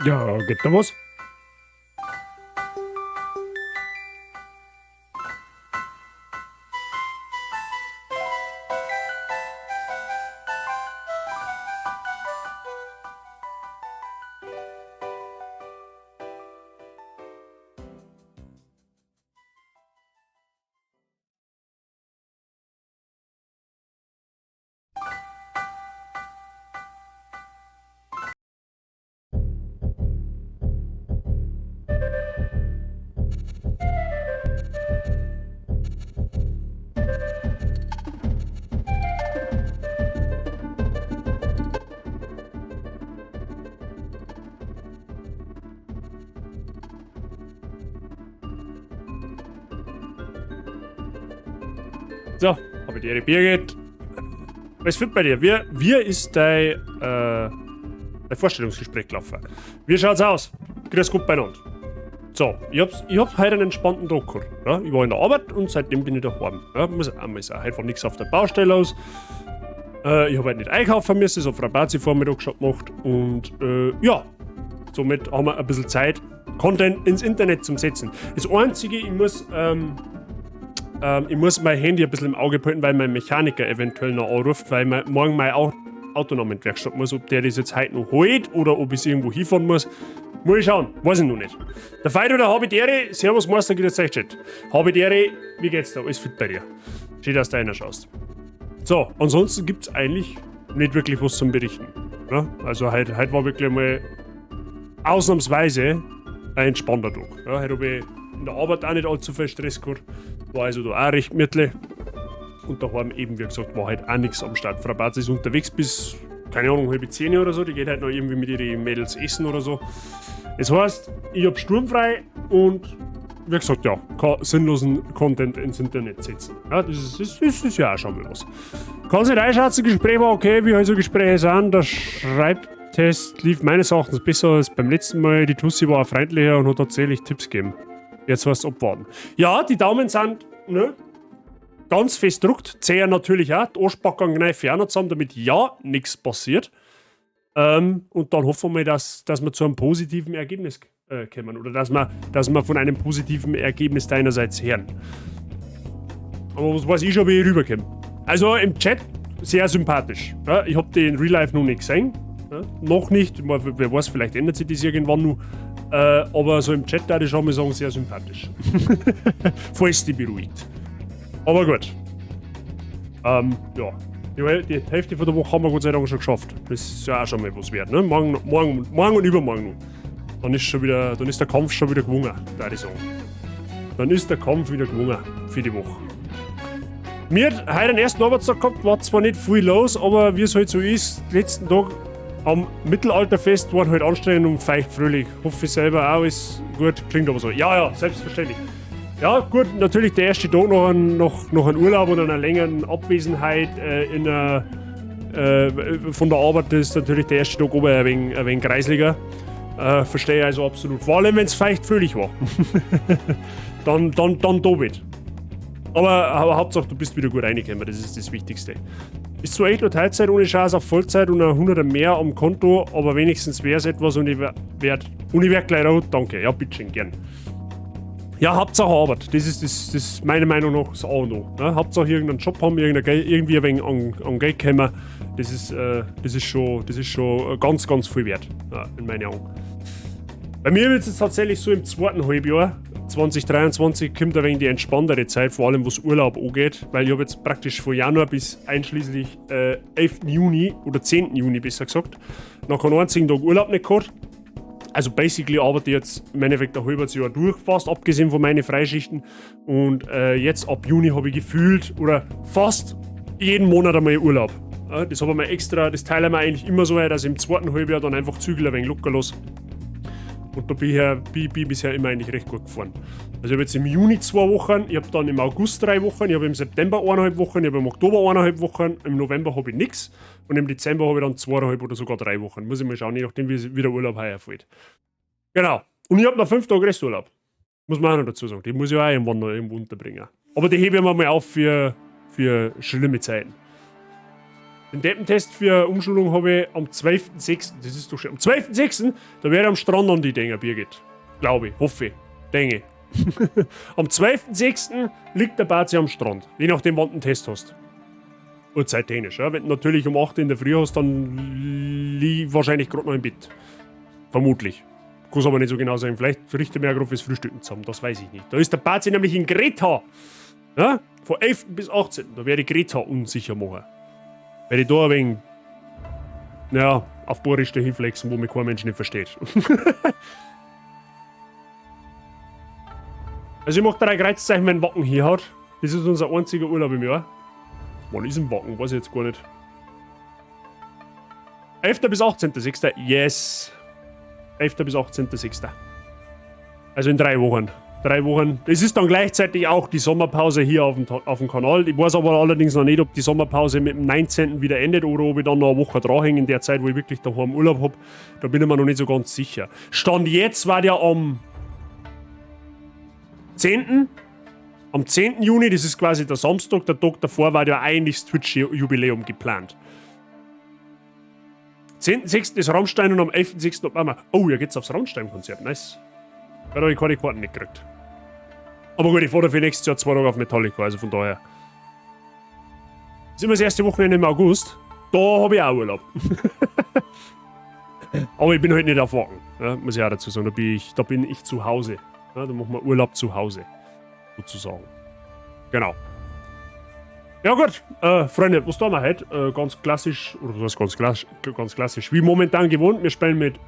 Ja, geht da was? So, habe die Ehre, Birgit. Was wird bei dir? Wie ist dein Vorstellungsgespräch gelaufen? Wie schaut's aus? Grüß Gott beieinander. So, ich hab heute einen entspannten Tag gehabt. Ja, ich war in der Arbeit und seitdem bin ich daheim. Ja, muss auch mal sagen, heute war nichts auf der Baustelle los. Ich hab heute nicht einkaufen müssen, das hat Frau Bazi Vormittag schon gemacht. Und ja, somit haben wir ein bisschen Zeit, Content ins Internet zum Setzen. Das Einzige, ich muss mein Handy ein bisschen im Auge behalten, weil mein Mechaniker eventuell noch anruft, weil mein, morgen mein Auto noch in die Werkstatt muss. Ob der das jetzt heute noch holt oder ob ich irgendwo hinfahren muss, muss ich schauen. Weiß ich noch nicht. Der Feido, der Habitäre, Servus Meister, geht jetzt euch Chat. Habitäre, wie geht's da? Alles fit bei dir? Schön, dass du reinschaust. So, ansonsten gibt's eigentlich nicht wirklich was zum Berichten. Ja? Also heute war wirklich mal ausnahmsweise ein entspannter Tag. Ja, heute hab ich in der Arbeit auch nicht allzu viel Stress gehabt. War also da auch recht gemütlich. Und daheim eben, wie gesagt, war halt auch nichts am Start. Frau Barth ist unterwegs bis, keine Ahnung, halb zehn oder so. Die geht halt noch irgendwie mit ihren Mädels essen oder so. Das heißt, ich hab sturmfrei und, wie gesagt, ja, kann sinnlosen Content ins Internet setzen. Ja, das ist ja auch schon mal was. Kannst nicht einschätzen, Gespräch war okay, wie halt so Gespräche sind. Der Schreibtest lief meines Erachtens besser als beim letzten Mal. Die Tussi war auch freundlicher und hat tatsächlich Tipps gegeben. Jetzt heißt es abwarten. Ja, die Daumen sind, ne, ganz fest druckt. Zeher natürlich auch. Die Arschbacken kneife ich auch noch zusammen, damit ja nichts passiert. Und dann hoffen wir mal, dass wir zu einem positiven Ergebnis kommen. Oder dass wir von einem positiven Ergebnis deinerseits hören. Aber was weiß ich schon, wie ich rüberkomme. Also im Chat sehr sympathisch. Ja, ich hab den in Real Life noch nicht gesehen. Ja, noch nicht. Wer weiß, vielleicht ändert sich das irgendwann noch. Aber so im Chat würde ich schon mal sagen, sehr sympathisch. Falls die beruhigt. Aber gut. Ja. Die Hälfte von der Woche haben wir Gott sei Dank schon geschafft. Das ist ja auch schon mal was wert, ne? Morgen und übermorgen noch. Dann ist schon wieder, dann ist der Kampf schon wieder gewonnen, würde ich sagen. Dann ist der Kampf wieder gewonnen für die Woche. Mir hat heute den ersten Arbeitstag gehabt, war zwar nicht viel los, aber wie es halt so ist, letzten Tag am Mittelalterfest war halt anstrengend und feucht fröhlich. Hoffe ich selber auch, ist gut, klingt aber so. Ja, ja, selbstverständlich. Ja, gut, natürlich der erste Tag noch ein Urlaub oder einer längeren Abwesenheit von der Arbeit, das ist natürlich der erste Tag oben ein wenig kreisliger. Verstehe ich also absolut. Vor allem, wenn's feucht fröhlich war. Dann doppelt. Aber Hauptsache, du bist wieder gut reingekommen, das ist das Wichtigste. Ist zwar echt nur Teilzeit ohne Chance auf Vollzeit und ein 100er mehr am Konto, aber wenigstens wär's etwas und ich werd, und ich werd gleich rot, danke. Ja, bitteschön, gern. Ja, Hauptsache Arbeit, das ist das, das meiner Meinung nach das A und O. Ne? Hauptsache irgendeinen Job haben, irgendein Geld, irgendwie ein wenig an Geld kommen, das ist schon ganz, ganz viel wert, ja, in meinen Augen. Bei mir wird's jetzt tatsächlich so im zweiten Halbjahr, 2023, kommt ein wenig die entspanntere Zeit, vor allem was Urlaub angeht, weil ich hab jetzt praktisch von Januar bis einschließlich 11. Juni oder 10. Juni besser gesagt, noch keinen einzigen Tag Urlaub nicht gehabt. Also basically arbeite ich jetzt im Endeffekt ein halbes Jahr durch fast, abgesehen von meinen Freischichten. Und jetzt ab Juni habe ich gefühlt oder fast jeden Monat einmal Urlaub. Ja, das habe ich mir extra, das teile ich mir eigentlich immer so ein, dass ich im zweiten Halbjahr dann einfach Zügel ein wenig locker lasse. Und da bin ich bisher immer eigentlich recht gut gefahren. Also ich hab jetzt im Juni 2 Wochen, ich hab dann im August 3 Wochen, ich hab im September eineinhalb Wochen, ich hab im Oktober eineinhalb Wochen, im November hab ich nix und im Dezember hab ich dann zweieinhalb oder sogar 3 Wochen. Muss ich mal schauen, je nachdem wie der Urlaub heuer fällt. Genau. Und ich hab noch 5 Tage Resturlaub. Muss man auch noch dazu sagen. Die muss ich auch irgendwann noch irgendwo unterbringen. Aber die hebe ich mir mal auf für schlimme Zeiten. Den Deppentest für Umschulung habe ich am 12.06. Das ist doch schon. Am 12.06. Da werde ich am Strand an die Dinger, Birgit. Glaube ich, hoffe ich, denke ich. Am 12.06. liegt der Bazi am Strand. Je nachdem, wann du einen Test hast. Uhrzeittechnisch. Ja. Wenn du natürlich um 8 in der Früh hast, dann lieg ich wahrscheinlich gerade noch im Bett. Vermutlich. Kann aber nicht so genau sein. Vielleicht richte ich mir auch gerade fürs Frühstücken zusammen. Das weiß ich nicht. Da ist der Bazi nämlich in Greta. Ja? Von 11. bis 18. Da werde ich Greta unsicher machen. Werde ich da ein wenig, naja, auf Boris dahinflexen, wo mich kein Mensch nicht versteht. Also ich mach 3 Kreuzzeichen, wenn Wacken hier hat. Das ist unser einziger Urlaub im Jahr. Wann ist denn Wacken? Weiß ich jetzt gar nicht. 11. bis 18.06. Yes. 11. bis 18.06. Also in 3 Wochen. 3 Wochen. Das ist dann gleichzeitig auch die Sommerpause hier auf dem Kanal. Ich weiß aber allerdings noch nicht, ob die Sommerpause mit dem 19. wieder endet oder ob ich dann noch eine Woche dranhänge in der Zeit, wo ich wirklich daheim Urlaub hab. Da bin ich mir noch nicht so ganz sicher. Stand jetzt war der am 10. Am 10. Juni, das ist quasi der Samstag, der Tag davor war ja eigentlich das Twitch-Jubiläum geplant. 10.06 ist Rammstein und am 11.06 auf einmal. Oh, ja geht's aufs Rammstein-Konzert. Nice. Da hab ich keine Karten nicht gekriegt. Aber gut, ich fahre dafür nächstes Jahr 2 Tage auf Metallica, also von daher. Das ist immer das erste Wochenende im August. Da hab ich auch Urlaub. Aber ich bin halt nicht auf Wacken. Ja, muss ich auch dazu sagen. Da bin ich zu Hause. Ja, da machen wir Urlaub zu Hause. Sozusagen. Genau. Ja gut, Freunde, was tun wir heute? Ganz klassisch, oder was ganz klassisch, ganz klassisch, wie momentan gewohnt, wir spielen mit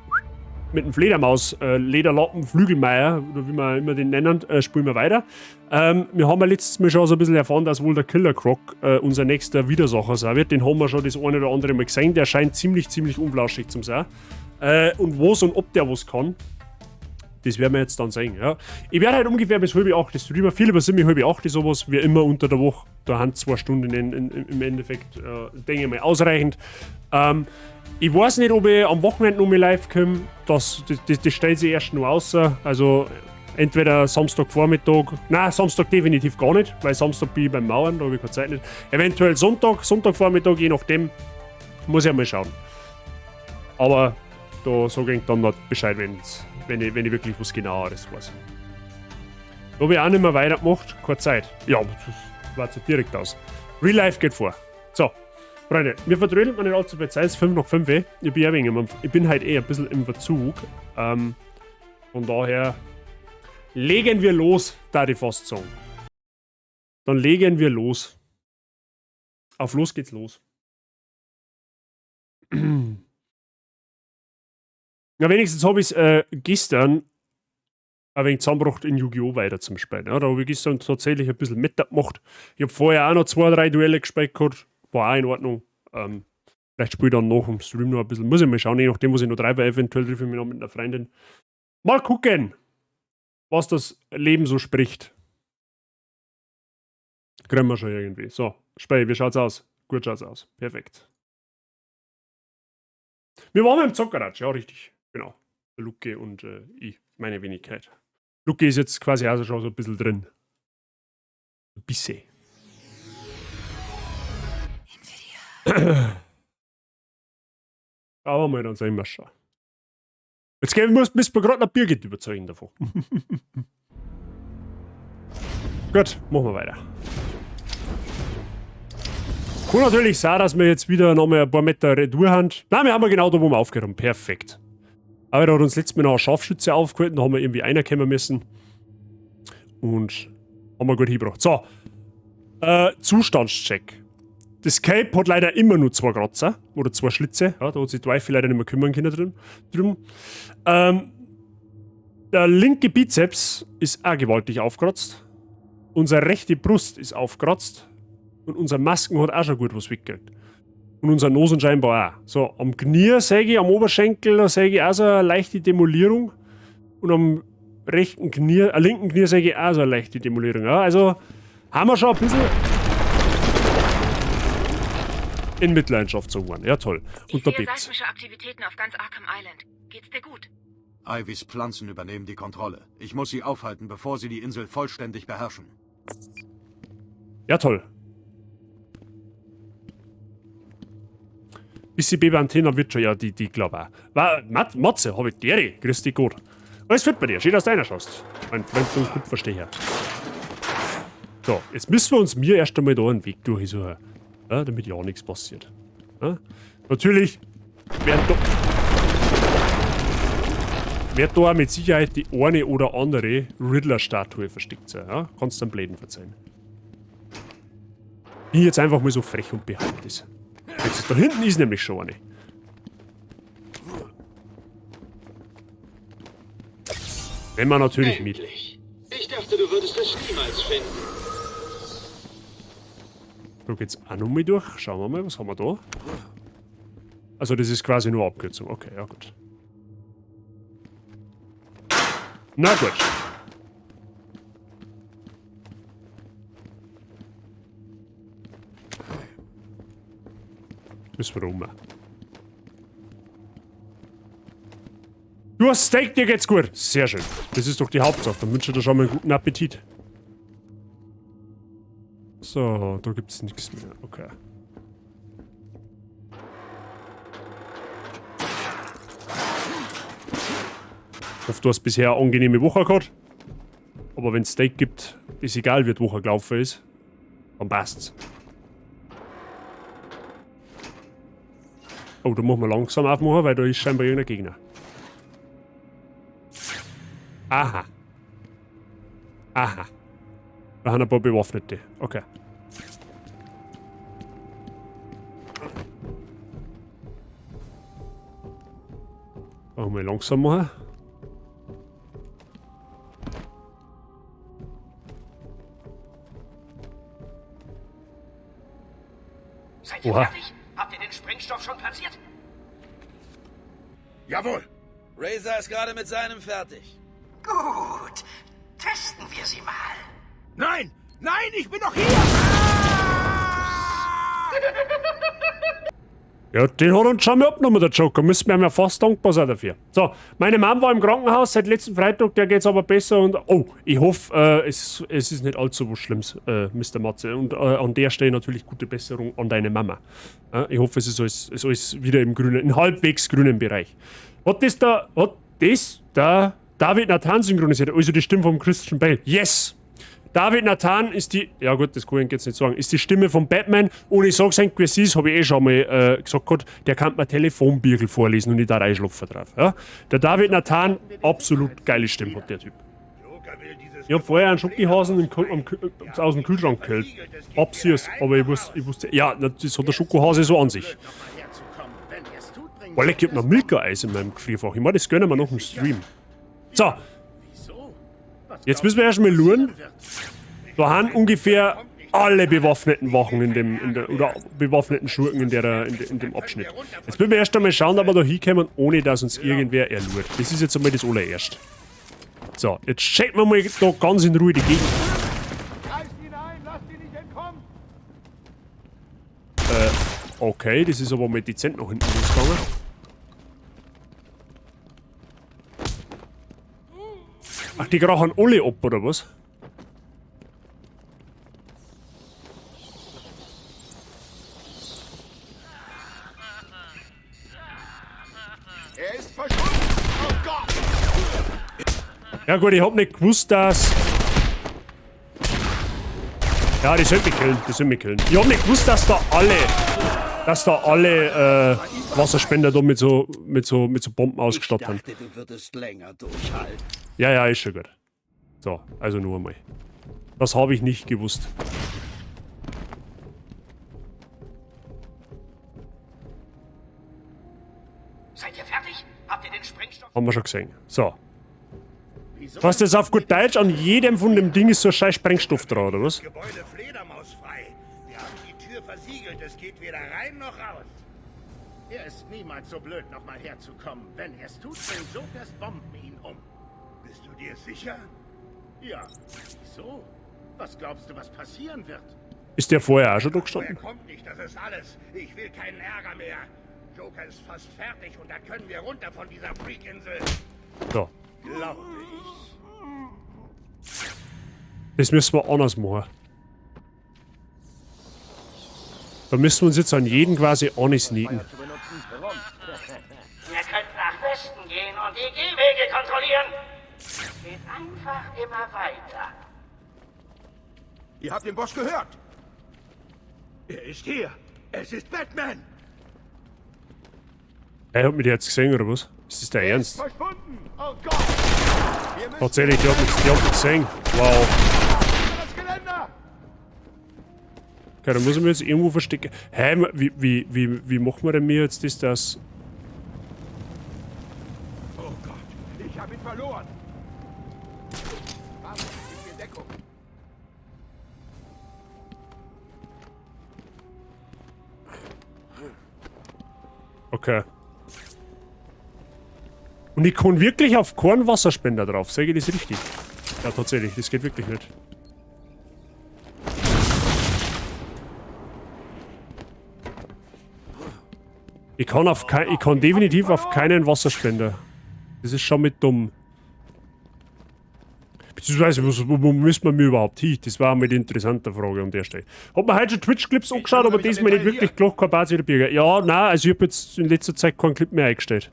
dem Fledermaus, Lederlappen, Flügelmeier, oder wie wir immer den nennen, spielen wir weiter. Wir haben ja letztes Mal schon so ein bisschen erfahren, dass wohl der Killer Croc unser nächster Widersacher sein wird. Den haben wir schon das eine oder andere Mal gesehen. Der scheint ziemlich, ziemlich unflauschig zu sein. Und was und ob der was kann, das werden wir jetzt dann sehen. Ja. Ich werde halt ungefähr bis halb acht streamen, viel über sieben, halb acht, sowas, wie immer unter der Woche. Da haben 2 Stunden im Endeffekt, denke ich mal, ausreichend. Ich weiß nicht, ob ich am Wochenende noch mal live komme. Das stellt sich erst noch aus. Also entweder Samstagvormittag, nein, Samstag definitiv gar nicht, weil Samstag bin ich beim Mauern, da habe ich keine Zeit nicht. Eventuell Sonntagvormittag, je nachdem, muss ich ja mal schauen. Aber da sage ich dann noch Bescheid, wenn ich wirklich was genaueres weiß. Da habe ich auch nicht mehr weitergemacht, keine Zeit. Ja, das war so direkt aus. Real Life geht vor. So, Freunde, wir verdrödeln mir nicht allzu viel Zeit, es ist 5 nach 5. Ich bin, ja wegen, ich bin halt eh ein bisschen im Verzug. Von daher legen wir los, da die fast sagen. Dann legen wir los. Auf los geht's los. Ja, wenigstens hab ich's gestern ein wenig zusammengebracht in Yu-Gi-Oh! Weiter zum Spielen. Ja, da hab ich gestern tatsächlich ein bisschen Mittag gemacht. Ich hab vorher auch noch 2, 3 Duelle gespielt gehabt. War auch in Ordnung. Vielleicht spiele ich dann nach dem Stream noch ein bisschen. Muss ich mal schauen, je nachdem, was ich noch treibe. Eventuell treffe ich mich noch mit einer Freundin. Mal gucken, was das Leben so spricht. Kriegen wir schon irgendwie. So, Spey, wie schaut's aus? Gut schaut's aus. Perfekt. Wir waren im Zockerratsch, ja, richtig. Genau. Der Luke und ich, meine Wenigkeit. Luke ist jetzt quasi auch schon so ein bisschen drin. Ein bisschen. Schauen wir mal, dann sehen wir schon. Jetzt müssen wir gerade noch Birgit überzeugen davon. Gut, machen wir weiter. Kann natürlich sein, dass wir jetzt wieder noch mal ein paar Meter Retour haben. Nein, wir haben ja genau da, wo wir aufgehört haben. Perfekt. Aber da hat uns letztes Mal noch ein Scharfschütze aufgehalten, da haben wir irgendwie reinkommen müssen. Und haben wir gut hingebracht. So. Zustandscheck. Das Cape hat leider immer nur 2 Kratzer oder 2 Schlitze. Ja, da hat sich die Wife leider nicht mehr kümmern können drum. Der linke Bizeps ist auch gewaltig aufgeratzt. Unsere rechte Brust ist aufgeratzt. Und unser Masken hat auch schon gut was weggekriegt. Und unser Nosen scheinbar auch. So, am Knie säge ich, am Oberschenkel, da säge ich auch so eine leichte Demolierung. Und am rechten Knie, linken Knie säge ich auch so eine leichte Demolierung. Ja, also haben wir schon ein bisschen in Mitleidenschaft zu waren. Ja, toll. Und Ich da sehe bebt's. seismische Aktivitäten auf ganz Arkham Island. Geht's dir gut? Ivys Pflanzen übernehmen die Kontrolle. Ich muss sie aufhalten, bevor sie die Insel vollständig beherrschen. Ja, toll. Bis die Bebantena wird schon, ja, die glaub auch. Matze, hab ich dir, grüß dich Gott. Alles fit bei dir, schön, dass du reinschaust. Mein Freund und Kupferstecher. So, jetzt müssen wir uns mir erst einmal da einen Weg durchsuchen. Ja, damit ja nichts passiert. Ja? Natürlich wird da mit Sicherheit die eine oder andere Riddler-Statue versteckt sein. Ja? Kannst du einen Bläden verzeihen. Bin jetzt einfach mal so frech und behaupte es. Jetzt ist, da hinten ist nämlich schon eine. Wenn man natürlich mit. Endlich. Ich dachte, du würdest es niemals finden. Da geht's auch noch mal durch. Schauen wir mal, was haben wir da? Also das ist quasi nur Abkürzung. Okay, ja gut. Na gut. Müssen wir rum. Du hast Steak, dir geht's gut. Sehr schön. Das ist doch die Hauptsache. Dann wünsche ich dir schon mal einen guten Appetit. So, da gibt's nichts mehr. Okay. Ich hoffe, du hast bisher eine angenehme Woche gehabt. Aber wenn's Steak gibt, ist egal, wie die Woche gelaufen ist. Dann passt's. Oh, da muss man langsam aufmachen, weil da ist scheinbar irgendein Gegner. Aha. Aha. Da haben ein paar Bewaffnete. Okay. Machen wir langsam machen. Seid ihr Oha. fertig? Habt ihr den Sprengstoff schon platziert? Jawohl. Razor ist gerade mit seinem fertig. Gut. Testen wir sie mal. Nein! Nein, ich bin noch hier! Ja, den hat uns schon mal abgenommen, der Joker. Müssen wir ihm ja fast dankbar sein dafür. So, meine Mom war im Krankenhaus seit letzten Freitag, der geht's aber besser und... Oh, ich hoffe, es ist nicht allzu was Schlimmes, Mr. Matze. Und an der Stelle natürlich gute Besserung an deine Mama. Ich hoffe, es ist alles wieder im grünen, im halbwegs grünen Bereich. Hat das da David Nathan synchronisiert? Also die Stimme vom Christian Bale. Yes! David Nathan ist die, ja gut, das kann ich jetzt nicht sagen, ist die Stimme von Batman und ich sag's euch, wie es ist, hab ich eh schon mal gesagt gehabt, der kann mir Telefonbirgel vorlesen und ich da reinschlupfen drauf. Ja? Der David Nathan, absolut geile Stimme hat der Typ. Ich hab vorher einen Schokihasen aus dem Kühlschrank geholt. Absieh's, aber ich wusste, ja, das hat der Schokohase so an sich. Weil ich hab noch Milka-Eis in meinem Gefrierfach. Ich meine, das gönnen wir noch im Stream. So. Jetzt müssen wir erstmal luren. Da haben ungefähr alle bewaffneten Wachen in dem, in der, oder bewaffneten Schurken in der, in dem Abschnitt. Jetzt müssen wir erst einmal schauen, ob wir da hinkommen, ohne dass uns irgendwer erlurt. Das ist jetzt einmal das allererste. So, jetzt checken wir mal da ganz in Ruhe die Gegend. Okay, das ist aber mal dezent nach hinten losgegangen. Ach, die krachen alle ab, oder was? Er ist verschwunden! Oh Gott! Ja gut, ich hab nicht gewusst, dass... Ja, die sollen mich killen, die sollen mich killen. Ich hab nicht gewusst, dass da alle Wasserspender da mit so Bomben ausgestattet haben. Ich dachte, du würdest länger durchhalten. Ja, ja, ist schon gut. So, also nur einmal. Das habe ich nicht gewusst. Seid ihr fertig? Habt ihr den Sprengstoff? Haben wir schon gesehen. So. Was das auf gut Deutsch, an jedem von dem Ding ist so ein scheiß Sprengstoff dran, oder was? Gebäude fledermausfrei. Wir haben die Tür versiegelt, es geht weder rein noch raus. Er ist niemals so blöd, nochmal herzukommen. Wenn er es tut, bringt Jokers Bomben ihn um. Bist du dir sicher? Ja. Wieso? Was glaubst du, was passieren wird? Ist der vorher auch schon da gestanden? Er kommt nicht, das ist alles. Ich will keinen Ärger mehr. Joker ist fast fertig und dann können wir runter von dieser Freakinsel. So. Glaube ich. Das müssen wir anders machen. Da müssen wir uns jetzt an jeden quasi ansneaken. Ihr könnt nach Westen gehen und die Gehwege kontrollieren. Geht einfach immer weiter. Ihr habt den Boss gehört. Er ist hier. Es ist Batman. Er hat mich jetzt gesehen, oder was? Ist das der Ernst? Verschwunden. Oh Gott. Wir müssen Tatsächlich, die hat mich gesehen. Wow. das Geländer. Okay, dann muss ich mich jetzt irgendwo verstecken. Hä, wie machen wir denn mir jetzt das, das? Oh Gott, ich habe ihn verloren. Warte, gib mir Deckung. Okay. Und ich kann wirklich auf keinen Wasserspender drauf. Sage ich das richtig? Ja, tatsächlich, das geht wirklich nicht. Ich kann definitiv auf keinen Wasserspender. Das ist schon mit dumm. Beziehungsweise, wo müssen wir mir überhaupt hin? Das war mal die interessante Frage an der Stelle. Hat man heute schon Twitch-Clips angeschaut, aber das mir nicht wirklich klar, kein Basis oder Bürger. Ja, nein, also ich hab jetzt in letzter Zeit keinen Clip mehr eingestellt.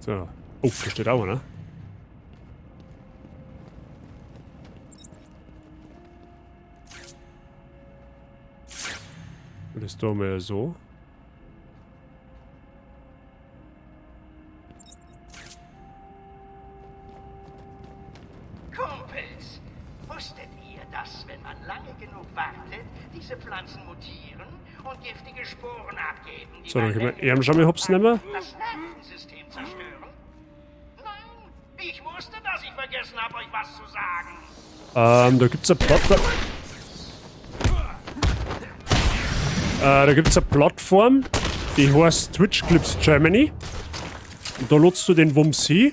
So. Oh, da steht auch einer. Und das tun wir so. Kumpels, wusstet ihr, dass, wenn man lange genug wartet, diese Pflanzen mutieren und giftige Sporen abgeben, die So, dann bei können wir ihn schon mal hops nehmen. das Nervensystem zerstören? Nein, ich wusste, dass ich vergessen habe, euch was zu sagen. Da gibt's eine Plattform. Da gibt's eine Plattform, die heißt Twitch Clips Germany. Und da lotst du den Wumms hin.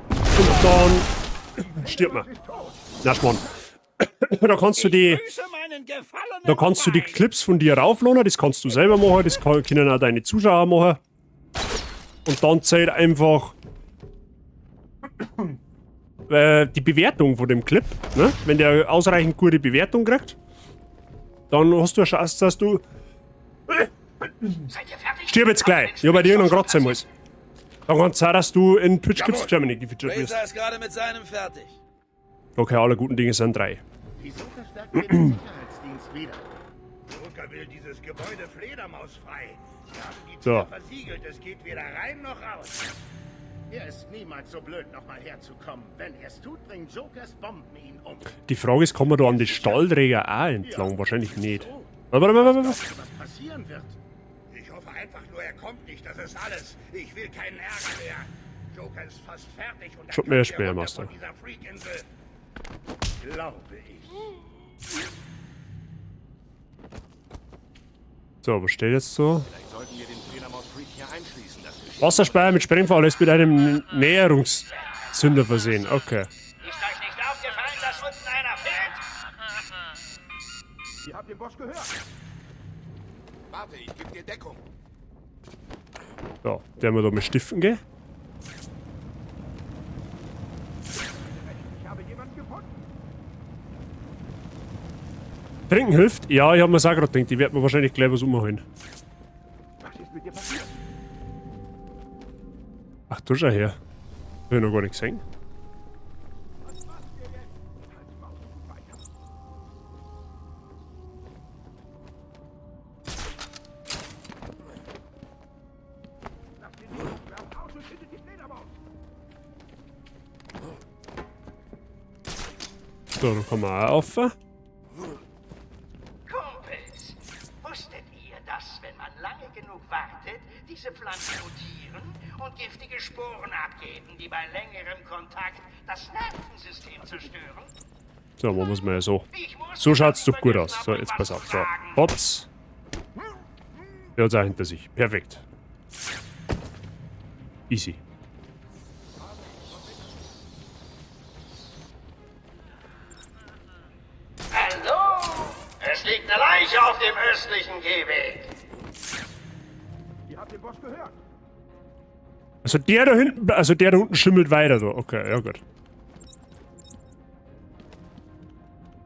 Und dann stirbt man. Na, Schmarrn. Da kannst du die, da kannst du die Clips von dir raufladen, das kannst du selber machen, das können auch deine Zuschauer machen. Und dann zählt einfach die Bewertung von dem Clip, ne? Wenn der ausreichend gute Bewertung kriegt, dann hast du eine Chance, dass du... Seid ihr fertig? Stirb jetzt gleich! Ich hab bei dir irgendeinen Kratzer im Hals. Dann kann es sein, dass du in Twitch Clips Germany gefeatured wirst. Razor ist gerade mit seinem fertig. Okay, alle guten Dinge sind drei. Wieso verstärken wir den Sicherheitsdienst wieder? Joker will dieses Gebäude fledermausfrei. Wir haben die So. Tür versiegelt. Es geht weder rein noch raus. Er ist niemals so blöd, nochmal herzukommen. Wenn er es tut, bringen Jokers Bomben ihn um. Die Frage ist, kann man da an die Stahlträger auch entlang? Wahrscheinlich nicht. Warte, warte, warte, warte. Was passieren wird? Ich hoffe einfach nur, er kommt nicht. Das ist alles. Ich will keinen Ärger mehr. Joker ist fast fertig und dann Schaut mir kommt der er runter Speermaster. von dieser Freakinsel. Glaube ich. So, was steht jetzt so? Vielleicht sollten wir den Fledermaus-Freak hier einschließen. Das Geschehen Wasserspeier mit Sprengfall ist mit einem Näherungszünder versehen. Okay. Ist euch nicht aufgefallen, dass unten einer fehlt? Ihr habt den Boss gehört. Warte, ich geb dir Deckung. So, der wir da mal stiften gehen. Ich habe jemanden gefunden. Trinken hilft? Ja, ich hab mir's auch grad gedacht. Ich werd mir wahrscheinlich gleich was umholen. Was ist mit dir passiert? Ach, du schau her. Hab ich noch gar nicht gesehen. So, dann kommen wir auch auf. Kumpels, wusstet ihr, dass, wenn man lange genug wartet, diese Pflanzen mutieren und giftige Sporen abgeben, die bei längerem Kontakt das Nervensystem zerstören? So, machen wir's mal so. Ich wusste, So schaut's dass ich doch gut vergessen aus. hab, So, euch jetzt was pass zu auf. So, sagen. hops. Der hat's auch hinter sich. Perfekt. Easy. Hallo? Es liegt eine Leiche auf dem östlichen Gehweg. Ihr habt den Boss gehört. Also der da hinten, also der da unten schimmelt weiter da. Okay, ja gut.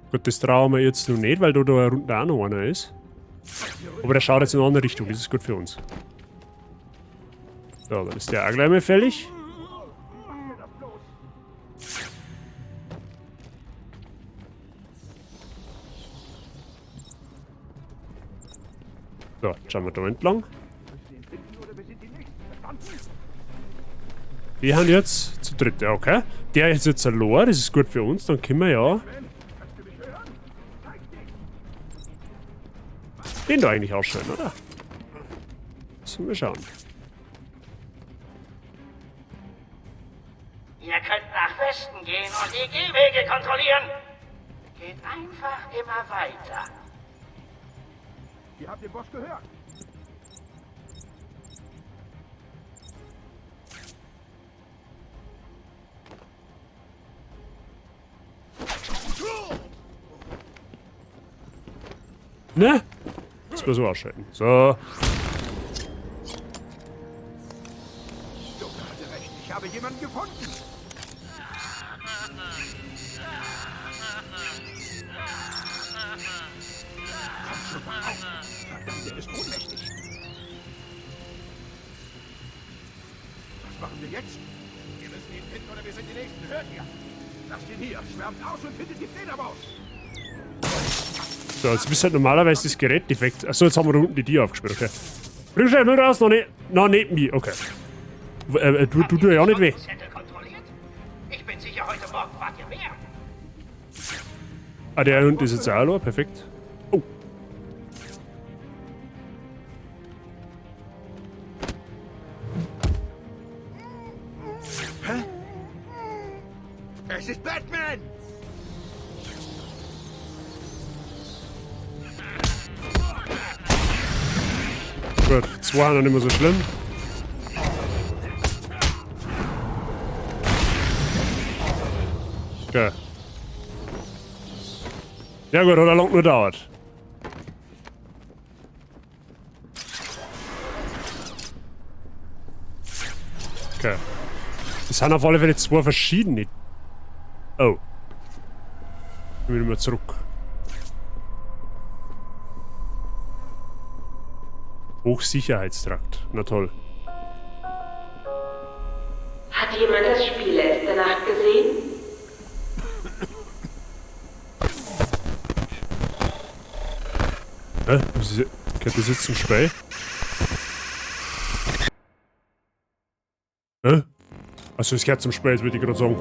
Gut, das trauen wir jetzt noch nicht, weil da unten auch noch einer ist. Aber der schaut jetzt in eine andere Richtung, das ist gut für uns. So, dann ist der auch gleich mal fällig. So, schauen wir da entlang. Wir haben jetzt zu dritt, ja, okay. Der ist jetzt allein, das ist gut für uns, dann können wir ja den da eigentlich ausschalten, oder? Müssen wir schauen. Ihr könnt nach Westen gehen und die Gehwege kontrollieren. Geht einfach immer weiter. Ihr habt den Boss gehört. Ne? Das wir so ausschalten. So. Joker hatte recht. Ich habe jemanden gefunden. Komm schon mal auf. Verdammt, er ist ohnmächtig. Was machen wir jetzt? Wir müssen ihn finden oder wir sind die Nächsten. Hört ihr? Lasst ihn hier. Schwärmt aus und findet die Fledermaus. So, jetzt ist halt normalerweise das Gerät defekt. Achso, jetzt haben wir da unten die Tür aufgesperrt, okay. Bring schnell nur raus, noch nicht. Noch nicht mich, okay. Du tust ja auch nicht weh. Ich bin sicher, heute Morgen wart ihr mehr. Ah, der unten ist jetzt auch noch, perfekt. Oh. Hä? Es ist Batman! Gut, zwei noch nicht mehr so schlimm. Okay. Ja gut, hat er lang nur dauert. Okay. Das sind auf alle Fälle zwei verschiedene. Oh. Ich will mal zurück. Hochsicherheitstrakt. Na toll. Hat jemand das Spiel letzte Nacht gesehen? Hä? Gehört das jetzt zum Spiel? Hä? Achso, es gehört zum Spiel, jetzt würde ich gerade sagen.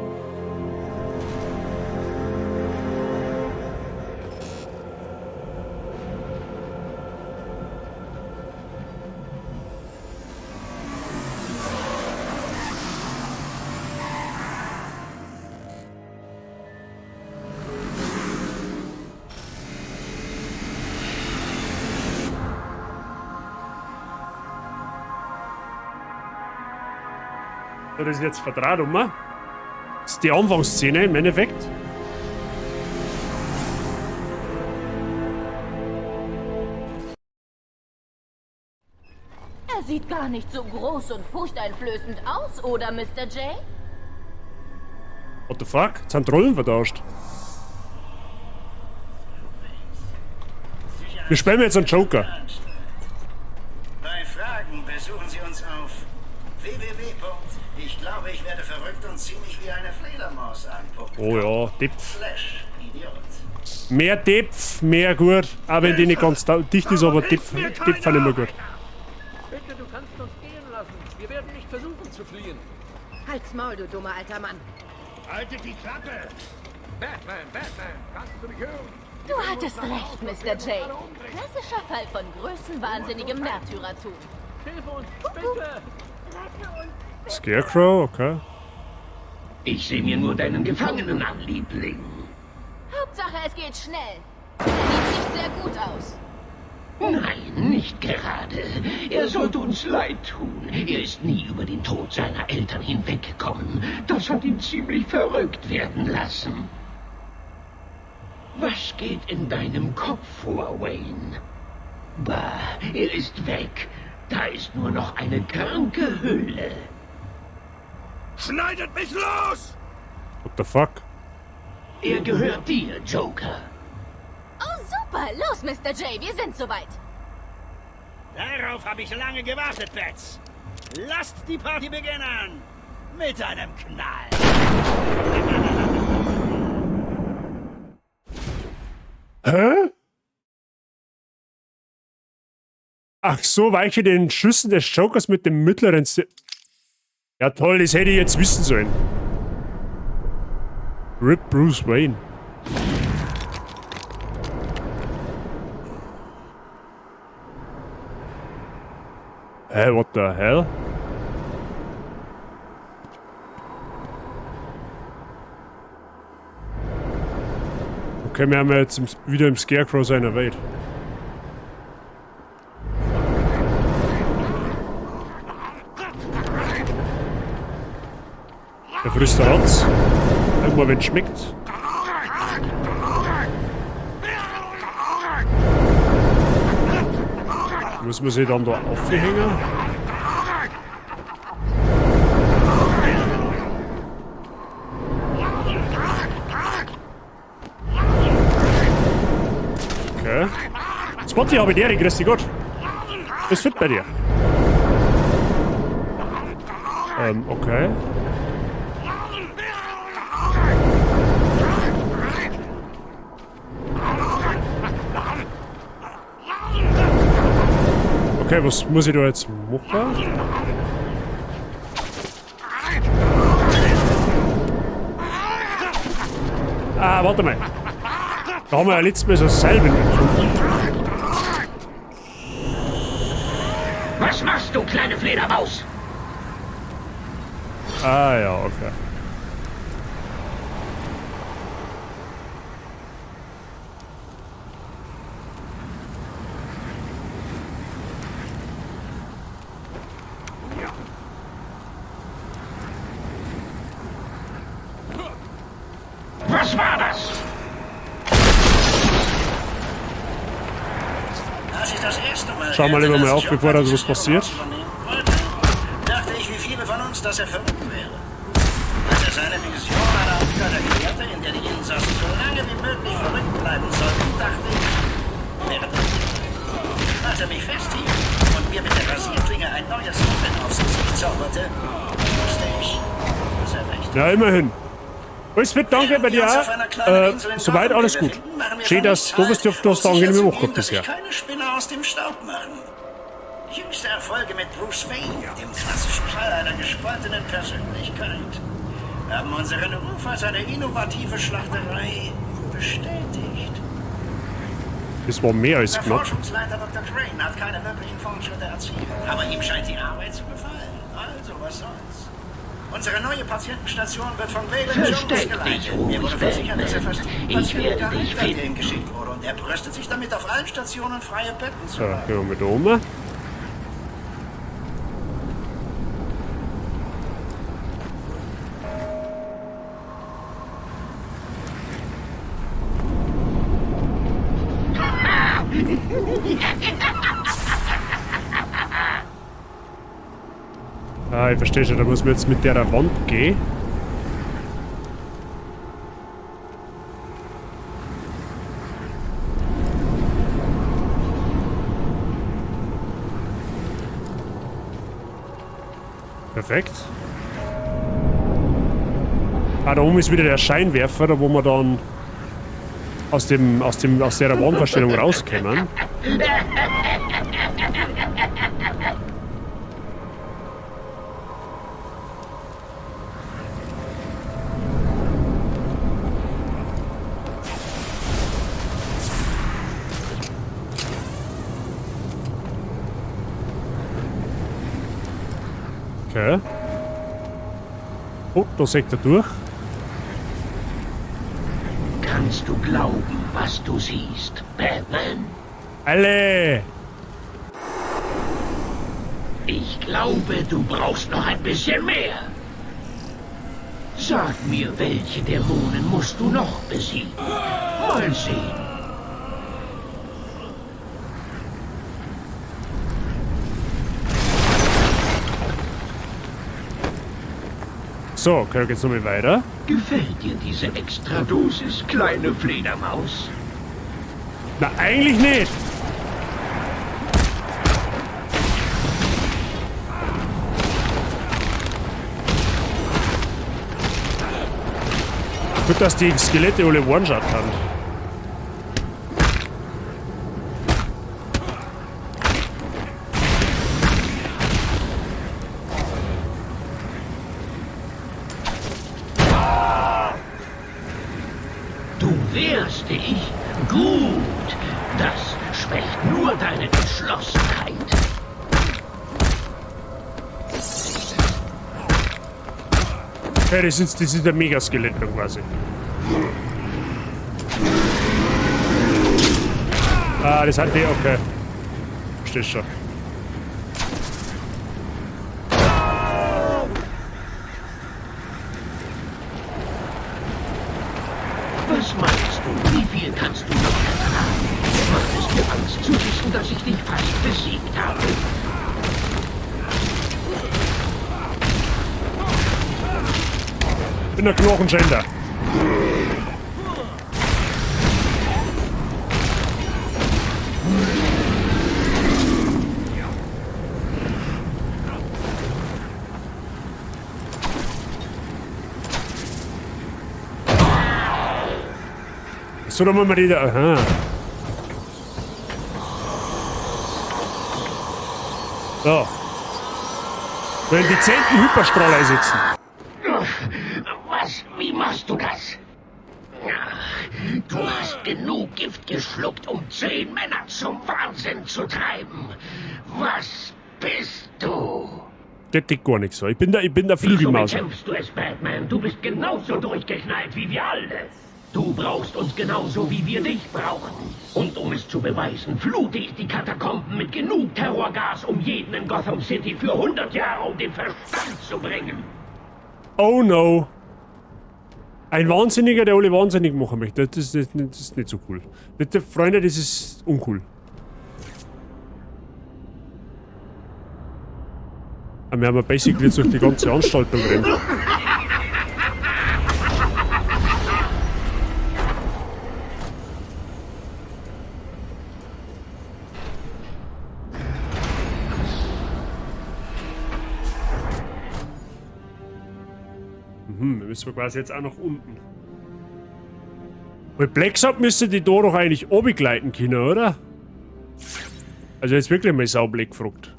Das ist jetzt vertraut um. Das ist die Anfangsszene im Endeffekt. Er sieht gar nicht so groß und furchteinflößend aus, oder, Mr. J? What the fuck? Jetzt sind Rollen vertauscht. Wir spielen jetzt einen Joker. Bei Fragen besuchen Sie uns auf www. Ich glaube, ich werde verrückt und zieh mich wie eine Fledermaus an. Oh ja, Depf. Mehr Depf, mehr gut. Auch wenn die nicht ganz dicht ist, aber Depf sind immer gut. Bitte, du kannst uns gehen lassen. Wir werden nicht versuchen zu fliehen. Halt's Maul, du dummer alter Mann. Haltet die Klappe! Batman, Batman, kannst du mich hören? Du hattest recht, Mr. J. Klassischer Fall von größenwahnsinnigem Märtyrertum. Hilf uns, bitte! Scarecrow, okay. Ich sehe mir nur deinen Gefangenen an, Liebling. Hauptsache, es geht schnell. Er sieht nicht sehr gut aus. Nein, nicht gerade. Er sollte uns leid tun. Er ist nie über den Tod seiner Eltern hinweggekommen. Das hat ihn ziemlich verrückt werden lassen. Was geht in deinem Kopf vor, Wayne? Bah, er ist weg. Da ist nur noch eine kranke Hülle. Schneidet mich los! What the fuck? Er gehört dir, Joker. Oh, super. Los, Mr. J, wir sind soweit. Darauf habe ich lange gewartet, Bats. Lasst die Party beginnen. Mit einem Knall. Hä? Ach so, weiche den Schüssen des Jokers mit dem mittleren... Ja toll, das hätte ich jetzt wissen sollen. RIP Bruce Wayne. Hä, what the hell? Okay, wir haben ja jetzt wieder im Scarecrow seiner Welt. Der frisst der Rotz. Immer wenn es schmeckt. Muss man sich dann da aufhängen? Okay. Spotty, habe ich dir, grüß dich Gott. Ist fit bei dir. Okay. Okay, was muss ich da jetzt machen? Ah, warte mal. Da haben wir ja letztes Mal so Salven gefunden. Was machst du, kleine Fledermaus? Ah ja, okay. Was war das? Als ich das erste Mal Schau mal lieber mal auf, bevor da was passiert. Wollte, dachte ich, wie viele von uns, dass er verrückt wäre. Als er seine Vision einer Anstalt erklärte, in der die Insassen so lange wie möglich verrückt bleiben sollten, dachte ich, wäre das. Als er mich festhielt und mir mit der Rasierklinge ein neues Lächeln aufs Gesicht zauberte, wusste ich, dass er recht Ja, immerhin. Alles fit, danke bei dir auch. Soweit alles gut. Schön, dass du bist, du hast eine angenehme Woche bisher. Keine Spinne aus dem Staub machen. Jüngste Erfolge mit Bruce Wayne, dem klassischen Fall einer gespaltenen Persönlichkeit, haben unseren Ruf als eine innovative Schlachterei bestätigt. Das war mehr als Der knapp. Forschungsleiter Dr. Crane hat keine wirklichen Fortschritte erzielt, aber ihm scheint die Arbeit zu gefallen. Also, was soll's? Unsere neue Patientenstation wird von Waylon Jones Versteck geleitet. dich ruhig, Mir wurde versichert, dass er Batman. fast jeden Ich Patienten werde geheilt dich hat, der ihm finden. geschickt wurde. Und er brüstet sich damit, auf allen Stationen freie Betten zu So, haben. gehen wir mit um. Ah, ich verstehe schon, da muss man jetzt mit der Wand gehen. Perfekt. Ah, da oben ist wieder der Scheinwerfer, da wo wir dann aus der Wandverstellung rauskommen. Okay. Oh, da sägt er durch. Kannst du glauben, was du siehst, Batman? Alle! Ich glaube, du brauchst noch ein bisschen mehr. Sag mir, welche Dämonen musst du noch besiegen? Mal sehen. So, okay, geht's nochmal weiter. Gefällt dir diese Extradosis, kleine Fledermaus? Na, eigentlich nicht. Gut, dass die Skelette alle One-Shot haben. Du wehrst dich? Gut. Das schwächt nur deine Entschlossenheit. Okay, das ist der Megaskelett dann quasi. Ah, das hat die, okay. Verstehst schon. Was meinst du? Wie viel kannst du noch ertragen? Macht es dir Angst zu wissen, dass ich dich fast besiegt habe? Ich bin der Knochenschänder. So, dann wollen wir die da. Aha. So. Wenn die 10. Hyperstrahl einsetzen. Was? Wie machst du das? Ach, du hast genug Gift geschluckt, um 10 Männer zum Wahnsinn zu treiben. Was bist du? Das geht gar nichts so. Ich bin der Wieso Flügelmauser. bekämpfst du es, Batman? Du bist genauso durchgeknallt wie wir alle. Du brauchst uns genauso, wie wir dich brauchen. Und um es zu beweisen, flute ich die Katakomben mit genug Terrorgas, um jeden in Gotham City für 100 Jahre um den Verstand zu bringen. Oh no. Ein Wahnsinniger, der alle wahnsinnig machen möchte. Das ist nicht so cool. Das, Freunde, das ist uncool. Aber wir haben ja basically jetzt durch die ganze Anstalt da gerannt. Wir müssen quasi jetzt auch nach unten. Weil Blacksad müsste die da doch eigentlich runtergleiten können, oder? Also jetzt wirklich mal saublöd gefragt.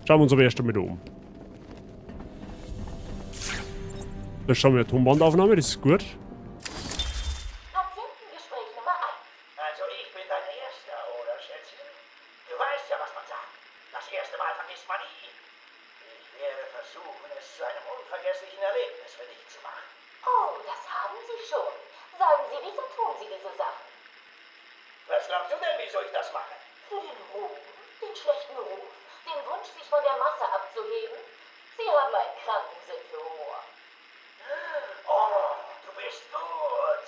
Schauen wir uns aber erst einmal da um. Da schauen wir eine Tonbandaufnahme, das ist gut. Patientengespräch Nummer 1. Also ich bin dein Erster, oder Schätzchen? Du weißt ja, was man sagt. Das erste Mal vergisst man nie. Ich werde versuchen, es zu einem unvergesslichen Erlebnis für dich zu machen. Oh, das haben Sie schon. Sagen Sie, wieso tun Sie diese Sachen? Was glaubst du denn, wieso ich das mache? Für den Ruhm, den schlechten Ruf, den Wunsch, sich von der Masse abzuheben. Sie haben einen kranken Sinn für Humor. Oh, du bist gut.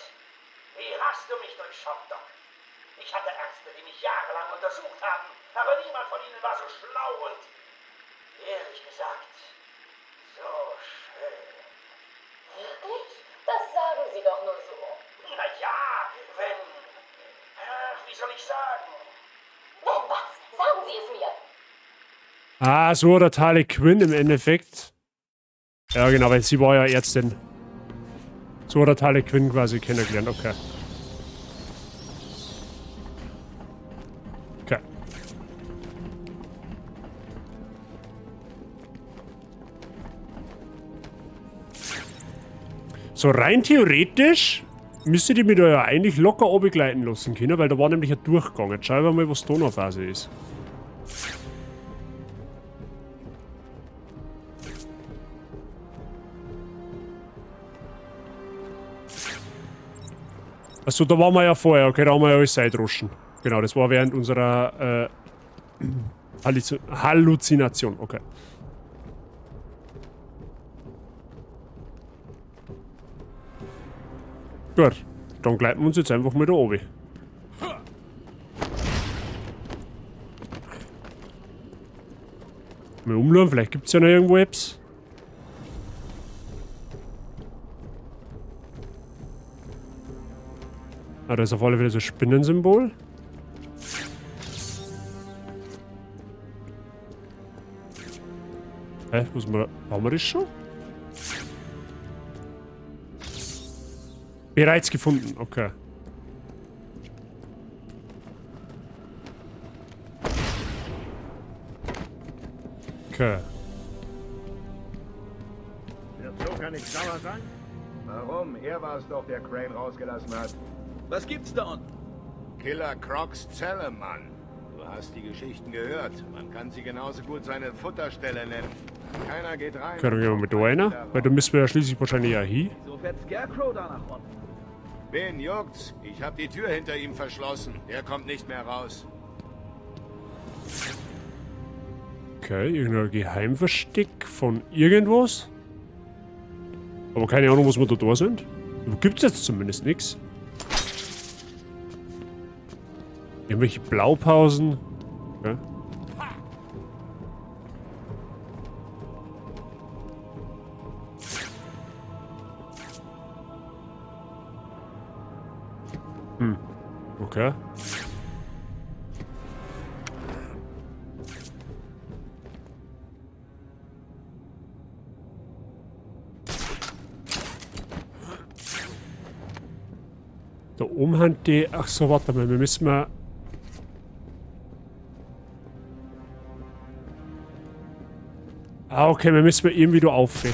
Wie hast du mich durchschaut, Doc? Ich hatte Ärzte, die mich jahrelang untersucht haben, aber niemand von ihnen war so schlau und, ehrlich gesagt, so schön. Wirklich? Das sagen Sie doch nur so. Na ja, wenn... Ach, wie soll ich sagen? Wenn was? Sagen Sie es mir. Ah, so hat der Harley Quinn im Endeffekt. Ja, genau, weil sie war ja Ärztin. So hat der Harley Quinn quasi kennengelernt, okay. Okay. So rein theoretisch müsste die mich da ja eigentlich locker runtergleiten lassen können, weil da war nämlich ein Durchgang. Jetzt schauen wir mal, was da noch Phase ist. Achso, da waren wir ja vorher. Okay, da haben wir ja alles Seidruschen. Genau, das war während unserer Halluzination. Okay. Gut, dann gleiten wir uns jetzt einfach mal da oben. Mal umschauen, vielleicht gibt es ja noch irgendwo Apps. Ah, da ist auf alle Fälle so ein Spinnensymbol. Hä, muss man. Haben wir das schon? Bereits gefunden, okay. Okay. Wird Joker nicht sauer sein? Warum? Er war es doch, der Crane rausgelassen hat. Was gibt's da unten? Killer Crocs Zelle, Mann. Du hast die Geschichten gehört. Man kann sie genauso gut seine Futterstelle nennen. Keiner geht rein. Okay, dann gehen wir mit da rein. Weil da müssen wir ja schließlich wahrscheinlich auch hin. Wieso fährt Scarecrow da nach unten? Wen juckt's? Ich hab die Tür hinter ihm verschlossen. Er kommt nicht mehr raus. Okay, irgendein Geheimversteck von irgendwas. Aber keine Ahnung, was wir da sind. Da gibt's jetzt zumindest nichts. Irgendwelche Blaupausen. Okay. Okay. Da oben haben die... Ach so, warte mal, wir müssen mal... Ah, okay, wir müssen mal irgendwie da auf.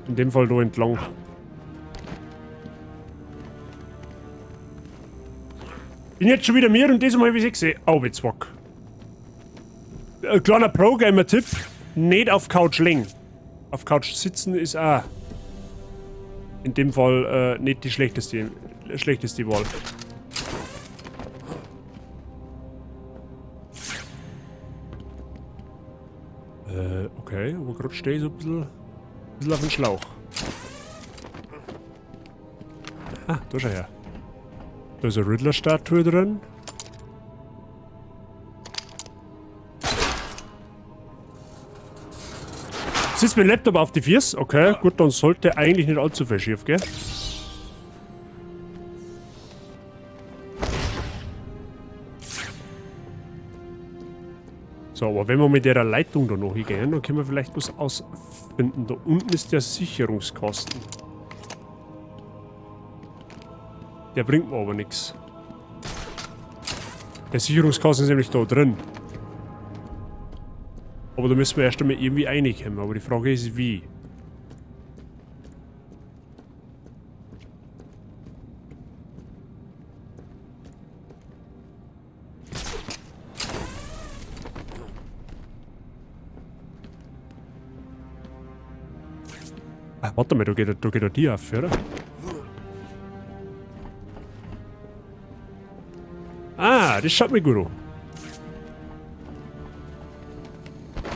In dem Fall da entlang. Bin jetzt schon wieder mir und diesmal habe ich sie gesehen. Oh, jetzt wack. Ein kleiner Pro-Gamer-Tipp. Nicht auf Couch legen. Auf Couch sitzen ist auch in dem Fall nicht die schlechteste Wahl. Okay, aber gerade stehe ich so ein bisschen auf dem Schlauch. Ah, da schau her. Da ist eine Riddler-Statue drin. Sitzt mein Laptop auf die Füße? Okay, gut, dann sollte eigentlich nicht allzu viel schief gehen. So, aber wenn wir mit der Leitung da noch hingehen, dann können wir vielleicht was ausfinden. Da unten ist der Sicherungskasten. Der bringt mir aber nichts. Der Sicherungskasten ist nämlich da drin. Aber da müssen wir erst einmal irgendwie reinkommen. Aber die Frage ist, wie? Ah, warte mal, da geht die auf, oder? Ah, das schaut mir gut an.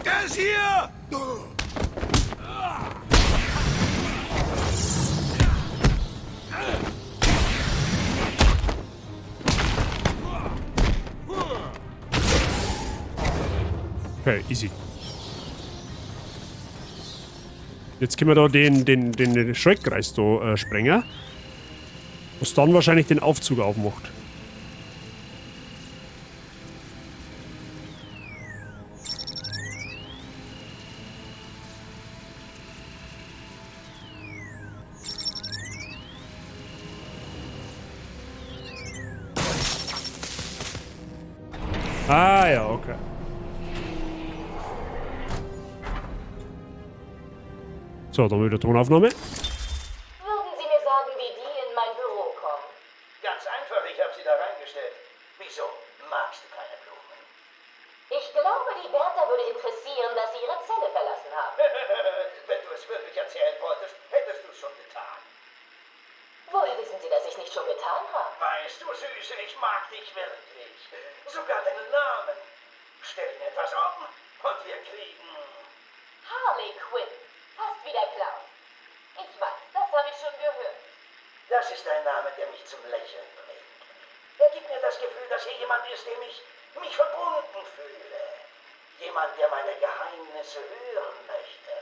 Der ist hier! Okay, easy. Jetzt können wir da den Schaltkreis da sprengen. Was dann wahrscheinlich den Aufzug aufmacht. Ah ja, okay. So, dann wieder Tonaufnahme. Würden Sie mir sagen, wie die in mein Büro kommen? Ganz einfach, ich habe sie da reingestellt. Wieso? Magst du keine Blumen? Ich glaube, die Bertha würde interessieren, dass Sie ihre Zelle verlassen haben. Wenn du es wirklich erzählen wolltest, hättest du es schon getan. Woher wissen Sie, dass ich nicht schon getan habe? Weißt du, Süße, ich mag dich wirklich. Sogar deinen Namen. Stell ihn etwas um und wir kriegen... Harley Quinn. Fast wie der Clown. Ich weiß, das habe ich schon gehört. Das ist ein Name, der mich zum Lächeln bringt. Er gibt mir das Gefühl, dass hier jemand ist, dem ich Mich verbunden fühle. Jemand, der meine Geheimnisse hören möchte.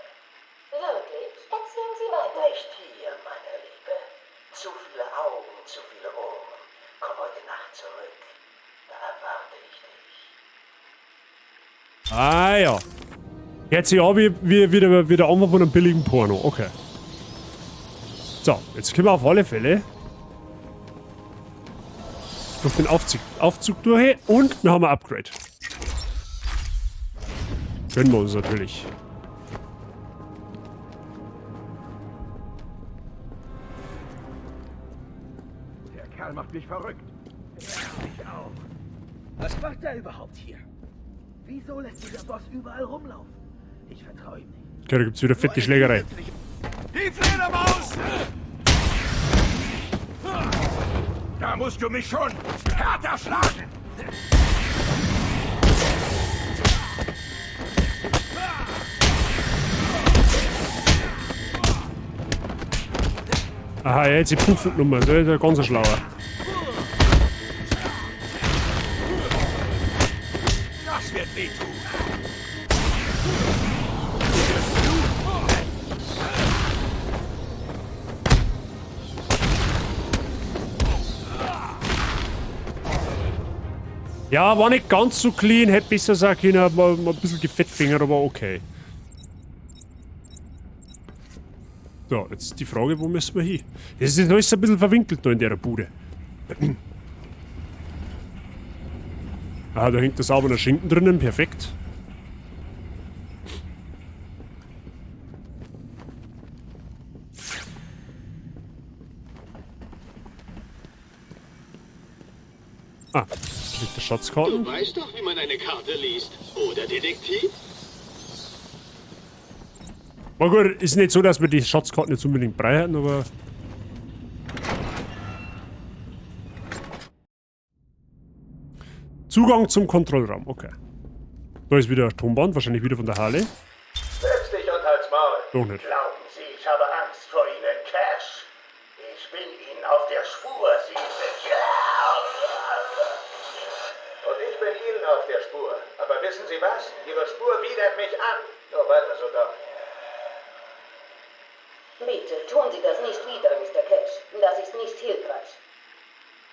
Wirklich? Erzählen Sie weiter. Nicht hier, meine Liebe. Zu viele Augen, zu viele Ohren. Komm heute Nacht zurück. Da erwarte ich dich. Ah ja. Hört sich an wie der Anfang von einem billigen Porno. Okay. So, jetzt können wir auf alle Fälle durch den Aufzug durch und wir haben ein Upgrade. Gönnen wir uns natürlich. Der Kerl macht mich verrückt. Ja, mich auch. Was macht er überhaupt hier? Wieso lässt dieser Boss überall rumlaufen? Ich vertraue ihm nicht. Okay, da gibt's wieder fette Schlägerei. Die Fledermaus! Da musst du mich schon härter schlagen! Aha, ja, jetzt die Puffelnummer. Das ist ja ganz ein schlauer. Das wird wehtun! Ja, war nicht ganz so clean, hätte besser sein können, war ein bisschen gefettfingert, aber okay. So, jetzt ist die Frage, wo müssen wir hin? Das ist alles ein bisschen verwinkelt da in der Bude. Ah, da hängt der saubere Schinken drinnen, perfekt. Ah, mit der Schatzkarten. Du weißt doch, wie man eine Karte liest, oder Detektiv? War gut, ist nicht so, dass wir die Schatzkarten jetzt unbedingt brauchen, aber... Zugang zum Kontrollraum, okay. Da ist wieder ein Tonband, wahrscheinlich wieder von der Harley. Setz dich und halt's Maul. Doch nicht. Glauben Sie, ich habe Angst vor Ihnen, Cash. Ich bin Ihnen auf der Spur, Sie sind... Und ich bin Ihnen auf der Spur. Aber wissen Sie was? Ihre Spur widert mich an. Nur weiter so, Doc. Bitte tun Sie das nicht wieder, Mr. Cash. Das ist nicht hilfreich.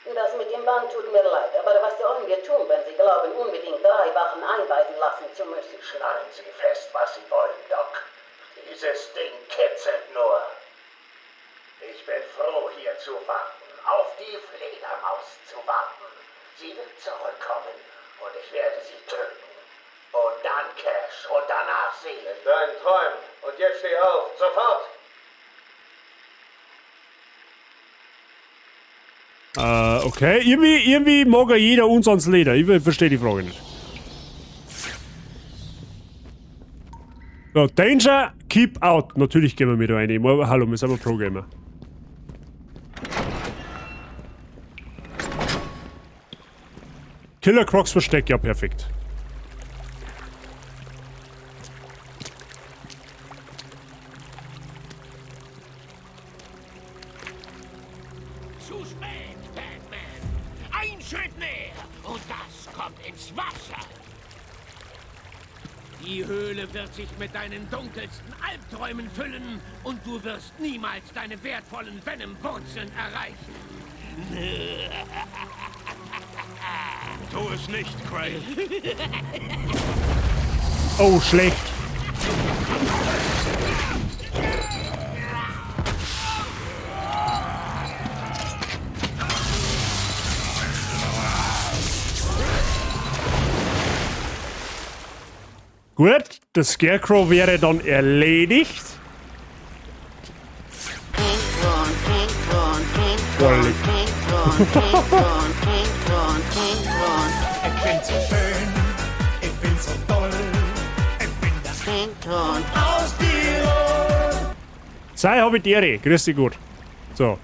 Das mit dem Band tut mir leid, aber was sollen wir tun, wenn Sie glauben, unbedingt 3 Wachen einweisen lassen zu müssen? Schnallen Sie fest, was Sie wollen, Doc. Dieses Ding kitzelt nur. Ich bin froh, hier zu warten, auf die Fledermaus zu warten. Sie wird zurückkommen und ich werde sie töten. Und dann Cash und danach sie. In deinen Träumen. Und jetzt steh auf, sofort! Okay. Irgendwie mag ja jeder uns ans Leder. Ich verstehe die Frage nicht. So, Danger, keep out. Natürlich gehen wir mit rein. Ich meine, hallo, wir sind aber Pro-Gamer. Killer Crocs Versteck, ja perfekt. Zu spät, Batman. Ein Schritt näher und das kommt ins Wasser. Die Höhle wird sich mit deinen dunkelsten Albträumen füllen und du wirst niemals deine wertvollen Venom-Wurzeln erreichen. Tu es nicht, Crane. Oh, schlecht. Gut, der Scarecrow wäre dann erledigt. Voll. Ich bin so schön, ich bin so toll, ich bin das aus Tirol. Sei hab ich die Ehre. Grüß dich gut. So.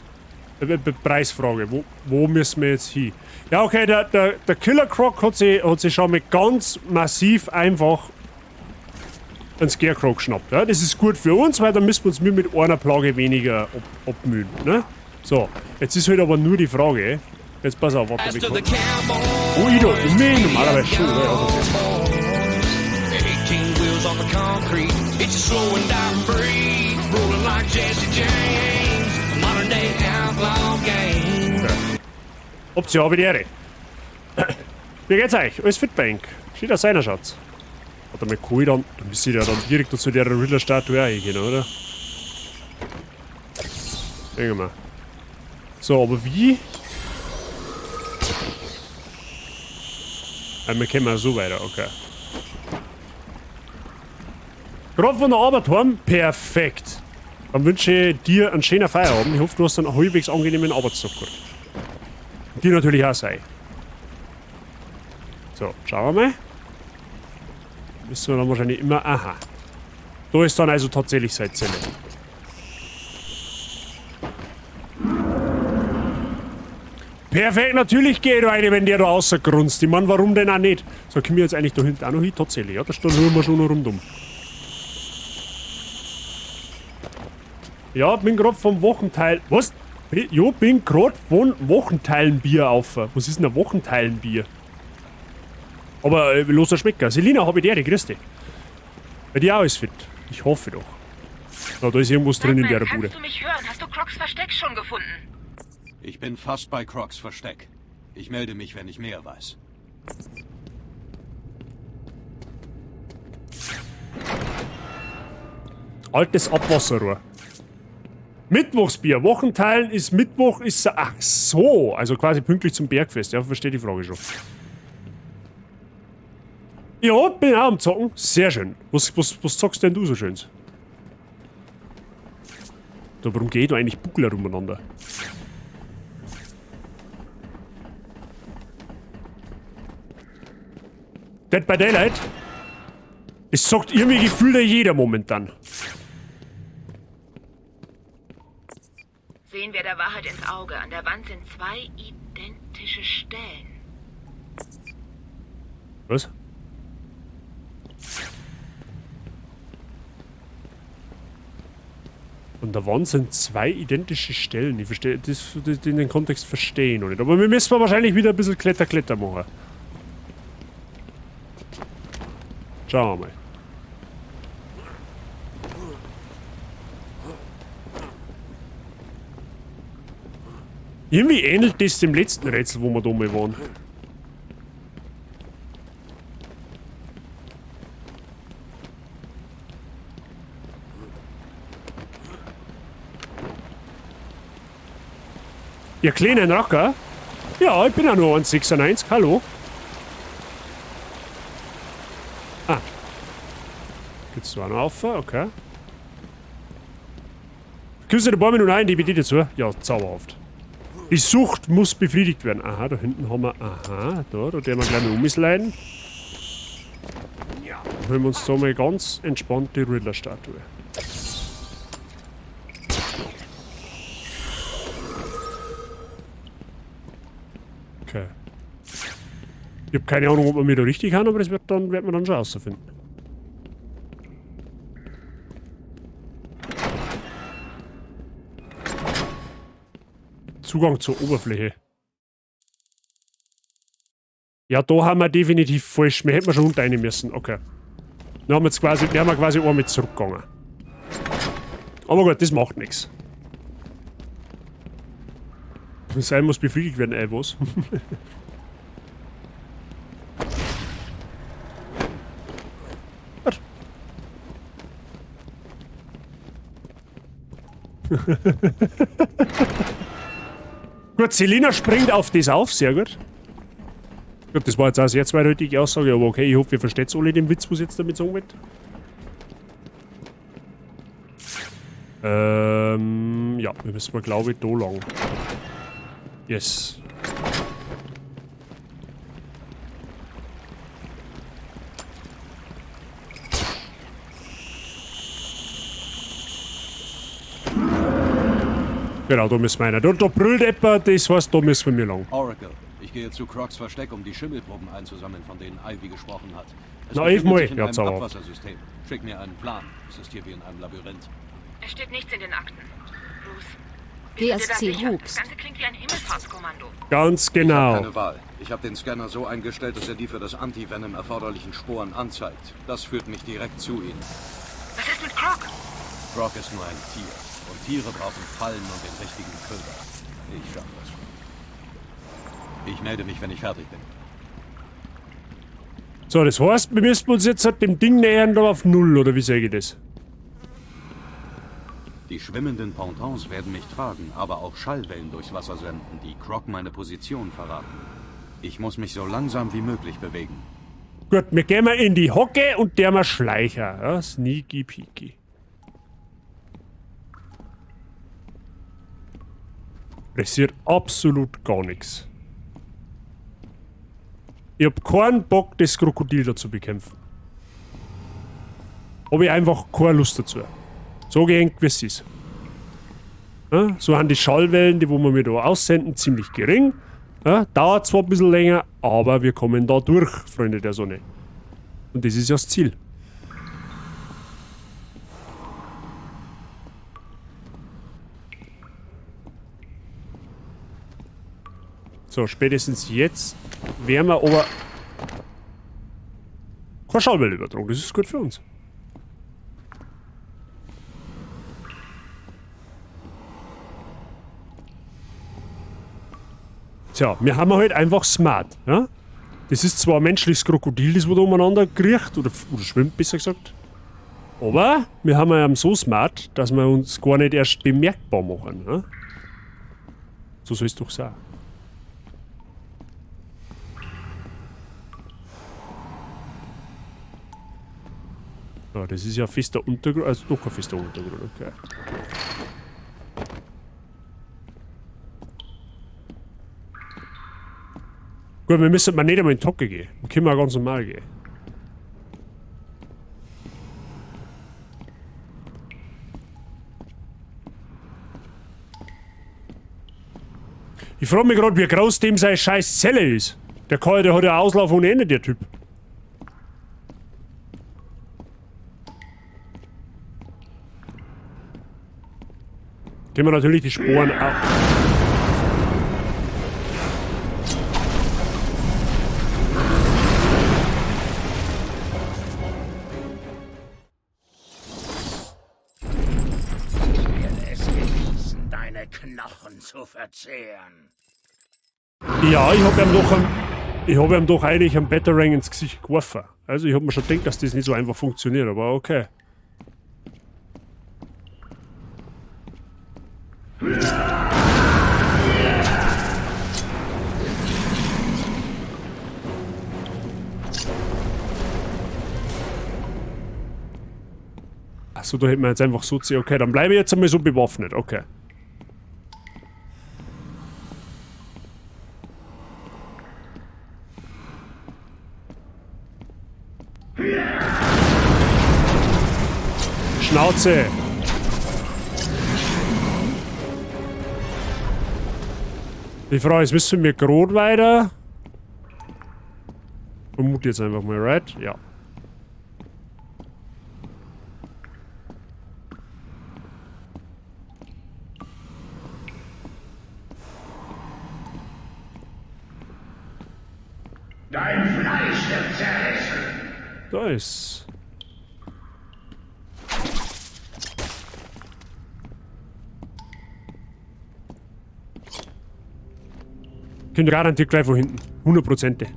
Preisfrage. Wo müssen wir jetzt hin? Ja, okay, der Killer Croc hat sich schon mal ganz massiv einfach einen Scarecrow geschnappt. Ja, das ist gut für uns, weil dann müssen wir uns mit einer Plage weniger abmühen. Ne? So, jetzt ist halt aber nur die Frage, Jetzt pass auf, warte, wie Wo ich da um mich normalerweise schon, oder? Ja, das ist 18 wheels on the concrete. It's a slow and dying breed. Rolling like Jesse James. A modern day outlaw gang. Habt ihr habe die Ehre. Wie geht's euch? Alles fit bei Ihnen? Steht da seiner Schatz. Warte mal, kann ich dann. Da müsste ich ja dann direkt zu der Riddler-Statue auch hingehen, oder? Denken wir. So, aber wie? Wir kommen ja so weiter, okay. Gerade von der Arbeit heim? Perfekt. Dann wünsche ich dir einen schönen Feierabend. Ich hoffe, du hast einen halbwegs angenehmen Arbeitstag gehabt. Und dir natürlich auch sei. So, schauen wir mal. Müssen wir dann wahrscheinlich immer... Aha. Da ist dann also tatsächlich seine Zelle. Perfekt, natürlich geht da eine, wenn der da rausgrunzt. Ich meine, warum denn auch nicht? So, können wir jetzt eigentlich da hinten auch noch hin? Tatsächlich, ja, da stehen wir schon noch rundum. Ja, bin grad vom Wochenteil... Was? Ja, bin grad von Wochenteilenbier auf. Was ist denn ein Wochenteilenbier? Aber loser Schmecker. Selina, hab ich dir, grüß dich. Bei dir auch ist fit. Ich hoffe doch. Na, da ist irgendwas drin in der Bude. Kannst du mich hören? Hast du Crocs Versteck schon gefunden? Ich bin fast bei Crocs Versteck. Ich melde mich, wenn ich mehr weiß. Altes Abwasserrohr. Mittwochsbier. Wochenteilen ist Mittwoch, ist... Ach so, also quasi pünktlich zum Bergfest. Ja, verstehe die Frage schon. Ja, bin auch am Zocken. Sehr schön. Was zockst denn du so schön? Da, warum geht da eigentlich Buckler umeinander? Dead by Daylight? Es zockt irgendwie gefühlt jeder momentan. Sehen wir der Wahrheit ins Auge. An der Wand sind zwei identische Stellen. Was? An der Wand sind zwei identische Stellen. Ich verstehe das, in den Kontext verstehe ich noch nicht. Aber wir müssen wahrscheinlich wieder ein bisschen Kletter machen. Schauen wir mal. Irgendwie ähnelt das dem letzten Rätsel, wo wir da mal waren. Ihr kleinen Racker? Ja, ich bin ja nur 1,96. Hallo. Ah. Geht's da auch noch auf? Okay. Küsse der Bäume nun ein, die bitte dazu. Ja, zauberhaft. Die Sucht muss befriedigt werden. Aha, da hinten haben wir... Aha, da werden wir gleich mal umsleiden. Dann holen wir uns da mal ganz entspannt die Riddler-Statue. Okay. Ich habe keine Ahnung, ob wir mir da richtig haben, aber das wird man dann schon rausfinden. Zugang zur Oberfläche. Ja, da haben wir definitiv falsch. Wir hätten schon unten rein müssen. Okay. Dann haben wir jetzt quasi, wir haben quasi einmal zurückgegangen. Aber gut, das macht nichts. Sein muss befriedigt werden, ey, was? Gut, Selina springt auf das auf, sehr gut. Gut, das war jetzt auch eine sehr zweideutige Aussage, aber okay, ich hoffe, ihr versteht alle den Witz, was ich jetzt damit sagen will. Ja, wir müssen mal, glaube ich, da lang. Yes. Genau, da müssen wir rein. Da brüllt jemand, das heißt, da müssen wir lang. Oracle, ich gehe zu Crocs Versteck, um die Schimmelproben einzusammeln, von denen Ivy gesprochen hat. Es Na, elf befindet Mal. sich in Ja, einem zauberhaft. Abwassersystem. Schick mir einen Plan. Es ist hier wie in einem Labyrinth. Es steht nichts in den Akten. Bruce, Bist du dir da PSC sicher? Das Hubst. Ganze klingt wie ein Himmelfahrtskommando. Ganz Ich genau. habe keine Wahl. Ich habe den Scanner so eingestellt, dass er die für das Anti-Venom erforderlichen Sporen anzeigt. Das führt mich direkt zu ihnen. Was ist mit Croc? Croc ist nur ein Tier. Und Tiere brauchen Fallen und den richtigen Köder. Ich schaffe das schon. Ich melde mich, wenn ich fertig bin. So, das heißt, wir müssen uns jetzt halt dem Ding nähern, da auf Null, oder wie sage ich das? Die schwimmenden Pontons werden mich tragen, aber auch Schallwellen durchs Wasser senden, die Croc meine Position verraten. Ich muss mich so langsam wie möglich bewegen. Gut, wir gehen mal in die Hocke und der mal Schleicher. Ja, sneaky peaky. Passiert absolut gar nichts. Ich hab keinen Bock, das Krokodil da zu bekämpfen. Hab ich einfach keine Lust dazu. So gehängt, wie es ist. Ja, so haben die Schallwellen, die wo wir mir da aussenden, ziemlich gering. Ja, dauert zwar ein bisschen länger, aber wir kommen da durch, Freunde der Sonne. Und das ist ja das Ziel. So, spätestens jetzt werden wir aber keine Schallwelle übertragen. Das ist gut für uns. Tja, wir haben halt einfach smart. Ja? Das ist zwar ein menschliches Krokodil, das wo da umeinander kriecht, oder schwimmt, besser gesagt. Aber wir haben ja so smart, dass wir uns gar nicht erst bemerkbar machen. Ja? So soll es doch sein. Ja, das ist ja fester Untergrund, also doch kein fester Untergrund, okay. Gut, wir müssen mal nicht einmal in die Hocke gehen. Wir können auch ganz normal gehen. Ich frage mich gerade, wie groß dem seine scheiß Zelle ist. Der Kai, der hat ja Auslauf ohne Ende, der Typ. Können wir natürlich die Sporen auch. Ich werde es genießen, deine Knochen zu verzehren. Ja, ich hab ihm doch eigentlich einen Batarang ins Gesicht geworfen. Also ich hab mir schon gedacht, dass das nicht so einfach funktioniert, aber okay. Achso, da hätten wir jetzt einfach so zu. Okay, dann bleibe ich jetzt einmal so bewaffnet. Okay. Schnauze! Die Frage ist, müssen wir gerade weiter? Vermute jetzt einfach mal, right? Ja. Dein Fleisch wird zerrissen! Da ist. Kommt garantiert gleich von hinten. 100%.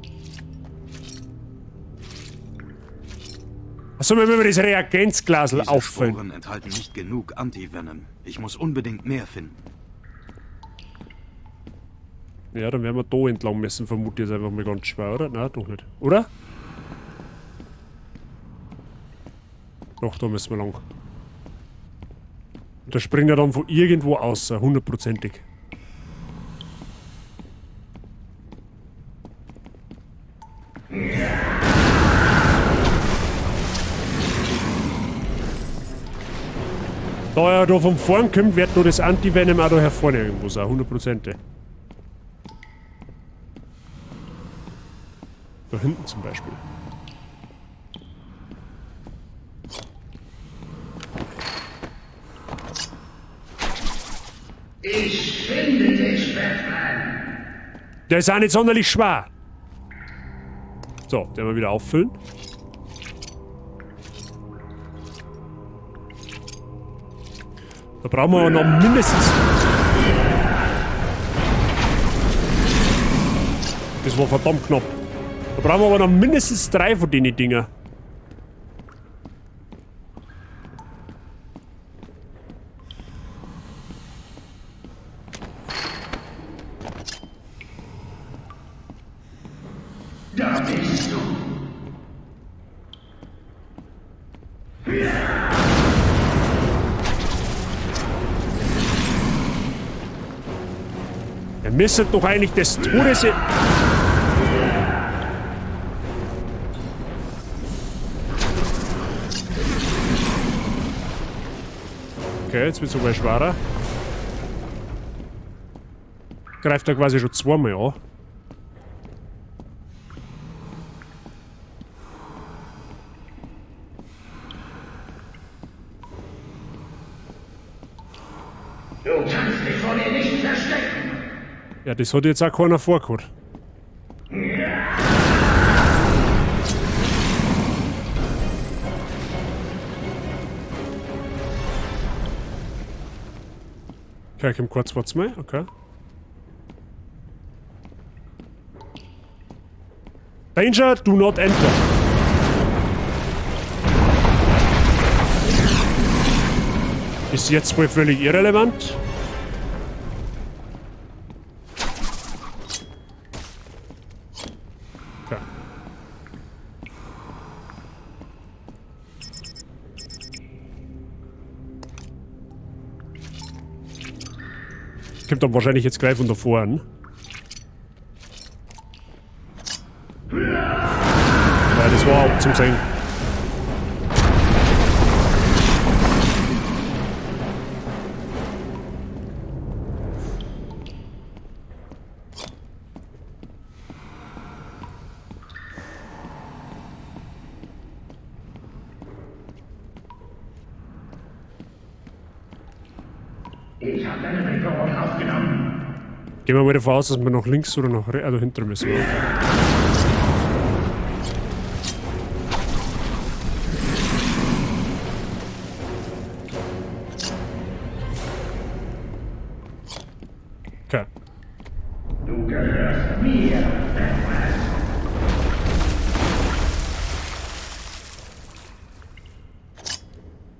Achso, wenn wir das Reagenzglasl Diese auffüllen. Sporen enthalten nicht genug Anti-Venom. Ich muss unbedingt mehr finden. Ja, dann werden wir da entlang müssen, vermute ich jetzt einfach mal ganz schwer, oder? Nein, doch nicht. Oder? Doch, da müssen wir lang. Und da springt er dann von irgendwo aus, hundertprozentig. Da er da von vorn kommt, wird nur das Anti-Venom auch da hervorne irgendwo sein, hundertprozentig. Da hinten zum Beispiel. Ich finde dich, Batman. Der ist auch nicht sonderlich schwer. So, den mal wieder auffüllen. Da brauchen wir noch mindestens... Das war verdammt knapp. Da brauchen wir aber noch mindestens 3 von den Dinger. Da bist du. Er müsste doch eigentlich des Todes... Okay, jetzt wird's sogar schwerer. Greift er quasi schon zweimal an. Du kannst dich vor mir nicht verstecken. Ja, das hat jetzt auch keiner vorgehabt. Okay, ich komm kurz was mehr, okay. Danger, do not enter. Ist jetzt wohl völlig irrelevant. Okay. Kommt dann wahrscheinlich jetzt gleich von da vorn. Ja, das war auch zum Sehen. Ich habe deine Bedrohung aufgenommen. Gehen wir mal davon aus, dass wir nach links oder nach rechts, also hinter müssen. Okay. Du gehörst mir, Batman.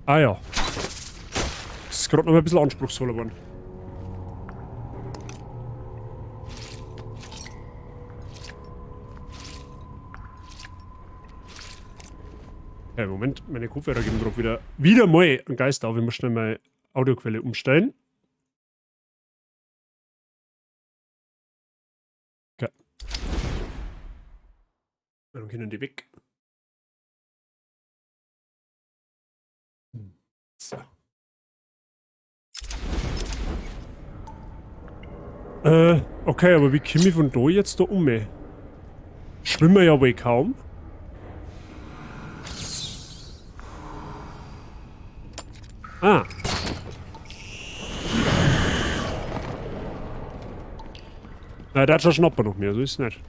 Ah ja. Das ist gerade noch mal ein bisschen anspruchsvoller geworden. Hey, Moment, meine Kopfhörer geben gerade wieder mal einen Geist auf. Ich muss schnell meine Audioquelle umstellen. Okay. Dann können die weg. So. Okay, aber wie komme ich von da jetzt da um? Schwimmen wir ja wohl kaum. Ah. Na, der hat schon Schnapper noch mehr, so ist es nicht.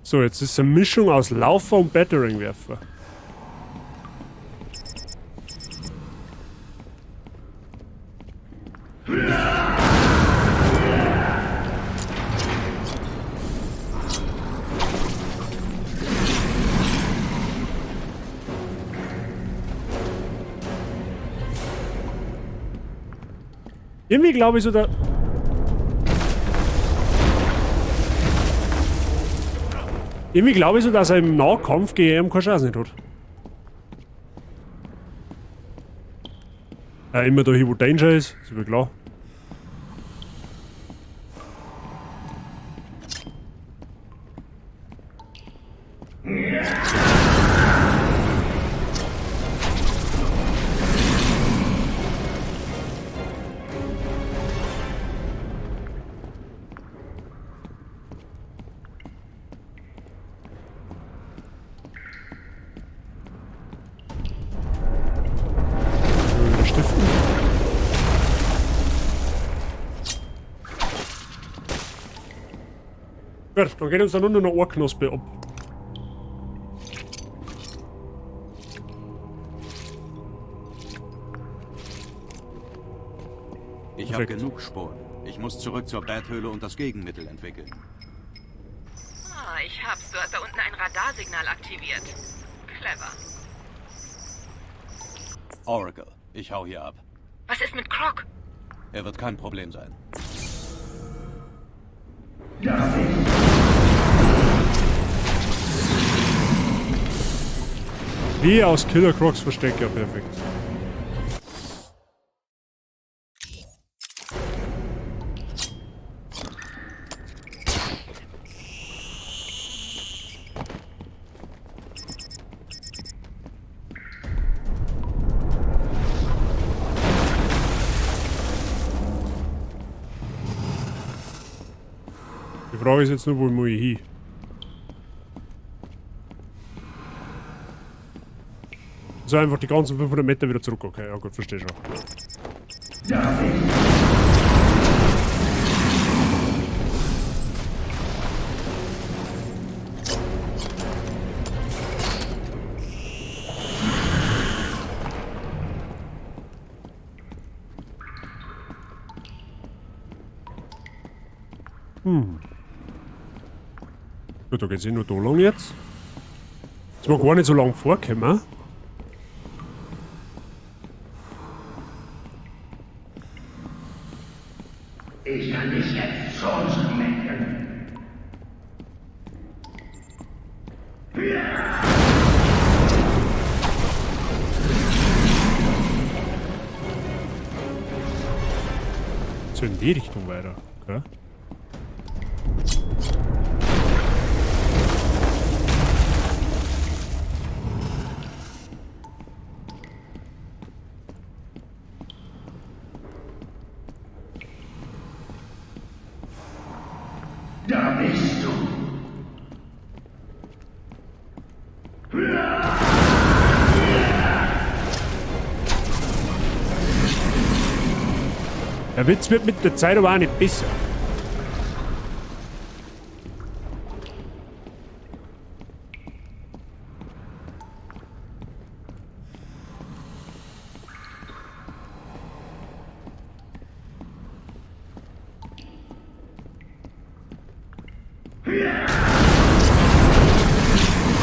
So, jetzt ist es eine Mischung aus Laufer und Batarang-Werfer. Irgendwie glaube ich so, da... Irgendwie glaube ich so, dass er im Nahkampf gegen ihn keine Chance nicht hat. Ja, immer da hier, wo Danger ist, ist mir klar. Gut, dann geht uns dann nur noch eine Ohrknospe ab. Ich habe genug Spuren. Ich muss zurück zur Bathöhle und das Gegenmittel entwickeln. Ah, ich hab's. Du hast da unten ein Radarsignal aktiviert. Clever. Oracle, ich hau hier ab. Was ist mit Croc? Er wird kein Problem sein. Wie aus Killer Crocs Versteck, ja perfekt. Die Frage ist jetzt nur, wo muss ich hin? So einfach die ganzen 500 Meter wieder zurück. Okay, ja gut, verstehe schon. Gut, da geht's eh nur da lang jetzt. Ist mir gar nicht so lang vorgekommen. Ich kann dich jetzt schon schmecken. So in die Richtung weiter, okay? Da bist du. Der Witz wird mit der Zeit aber auch nicht besser.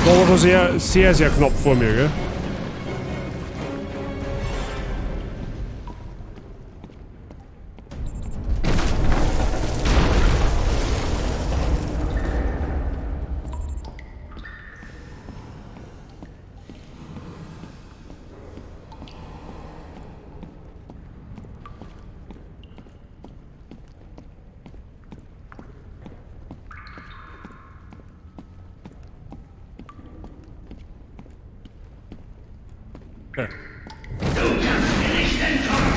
War aber schon sehr, sehr, sehr knapp vor mir, gell? Okay. Du kannst mir nicht entkommen.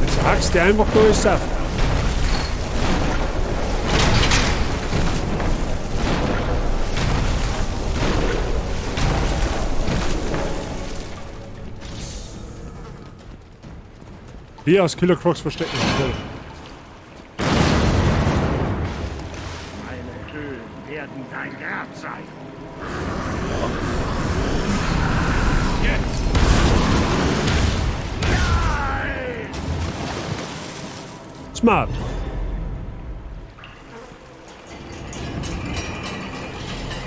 Jetzt hackst du einfach durch Saft. Wie aus Killer Crocs verstecken. Toll. Meine Höhlen werden dein Grab sein. Jetzt! Nein! Smart.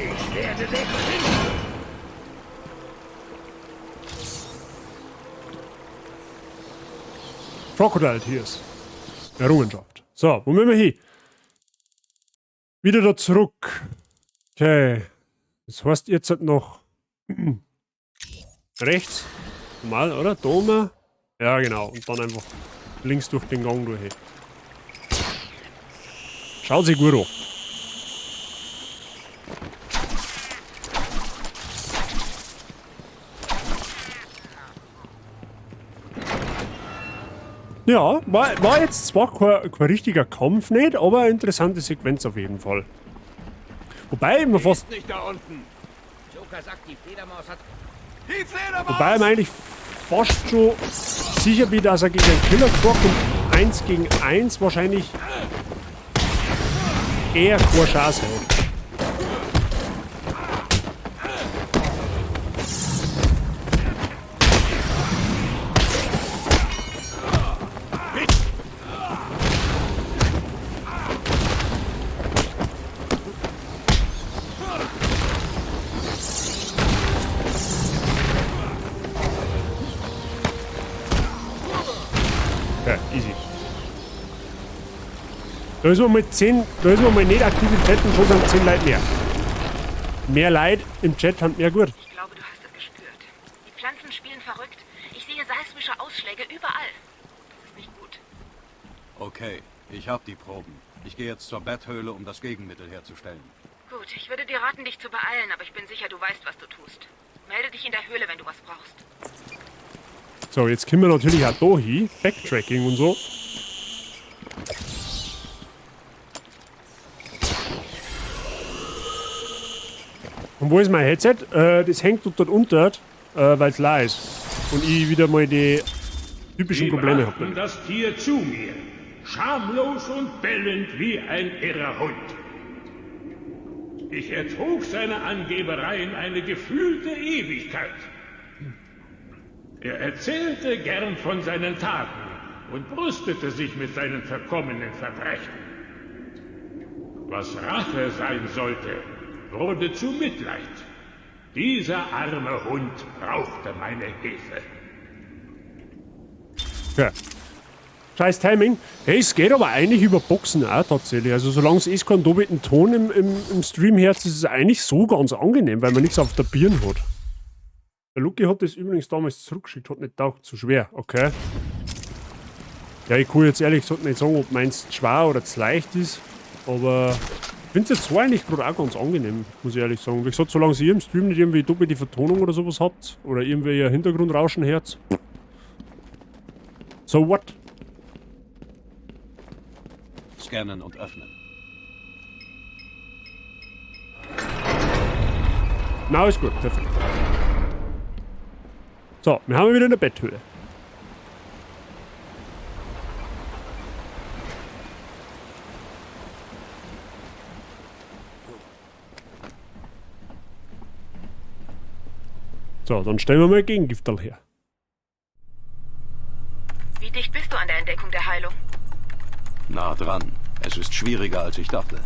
Ich werde dich finden. Crocodile Tears. Errungenschaft. So, wo müssen wir hin? Wieder da zurück. Okay. Das heißt jetzt halt noch rechts. Normal, oder? Da. Ja, genau. Und dann einfach links durch den Gang durch. Schaut sich gut an. Ja, war jetzt zwar kein richtiger Kampf nicht, aber eine interessante Sequenz auf jeden Fall. Wobei immer fast. Nicht da unten. Joker sagt, die Fledermaus hat... Die Fledermaus! Wobei ich eigentlich fast schon sicher bin, dass er gegen einen Killer Croc und 1 gegen 1 wahrscheinlich eher keine Chance hat. Okay, easy. Da ist man mit 10, da ist man mal nicht aktiv im Chat und schon sind 10 Leute mehr. Mehr Leute im Chat haben mehr gut. Ich glaube, du hast es gespürt. Die Pflanzen spielen verrückt. Ich sehe seismische Ausschläge überall. Das ist nicht gut. Okay, ich habe die Proben. Ich gehe jetzt zur Betthöhle, um das Gegenmittel herzustellen. Gut, ich würde dir raten, dich zu beeilen, aber ich bin sicher, du weißt, was du tust. Melde dich in der Höhle, wenn du was brauchst. So, jetzt können wir natürlich auch da hin. Backtracking und so. Und wo ist mein Headset? Das hängt dort unter, weil es leer ist. Und ich wieder mal die typischen Probleme habe. brachten das Tier zu mir, schamlos und bellend wie ein irrer Hund. Ich ertrug seine Angebereien eine gefühlte Ewigkeit. Er erzählte gern von seinen Taten und brüstete sich mit seinen verkommenen Verbrechen. Was Rache sein sollte, wurde zu Mitleid. Dieser arme Hund brauchte meine Hilfe. Okay. Scheiß Timing. Hey, es geht aber eigentlich über Boxen auch tatsächlich. Also solange es ist keinen doppelten Ton im Stream hört, ist es eigentlich so ganz angenehm, weil man nichts auf der Birne hat. Der Luki hat das übrigens damals zurückgeschickt, hat nicht taugt, zu schwer, okay. Ja, ich kann jetzt ehrlich gesagt nicht sagen, ob meins zu schwer oder zu leicht ist, aber ich finde es jetzt so eigentlich gerade auch ganz angenehm, muss ich ehrlich sagen. Wie gesagt, solange ihr im Stream nicht irgendwie doppelte Vertonung oder sowas habt oder irgendwie ein Hintergrundrauschen hört. So what? Scannen und öffnen. Na, ist gut, perfekt. So, wir haben wieder eine Betthöhle. So, dann stellen wir mal Gegengifterl her. Wie dicht bist du an der Entdeckung der Heilung? Nah dran. Es ist schwieriger, als ich dachte.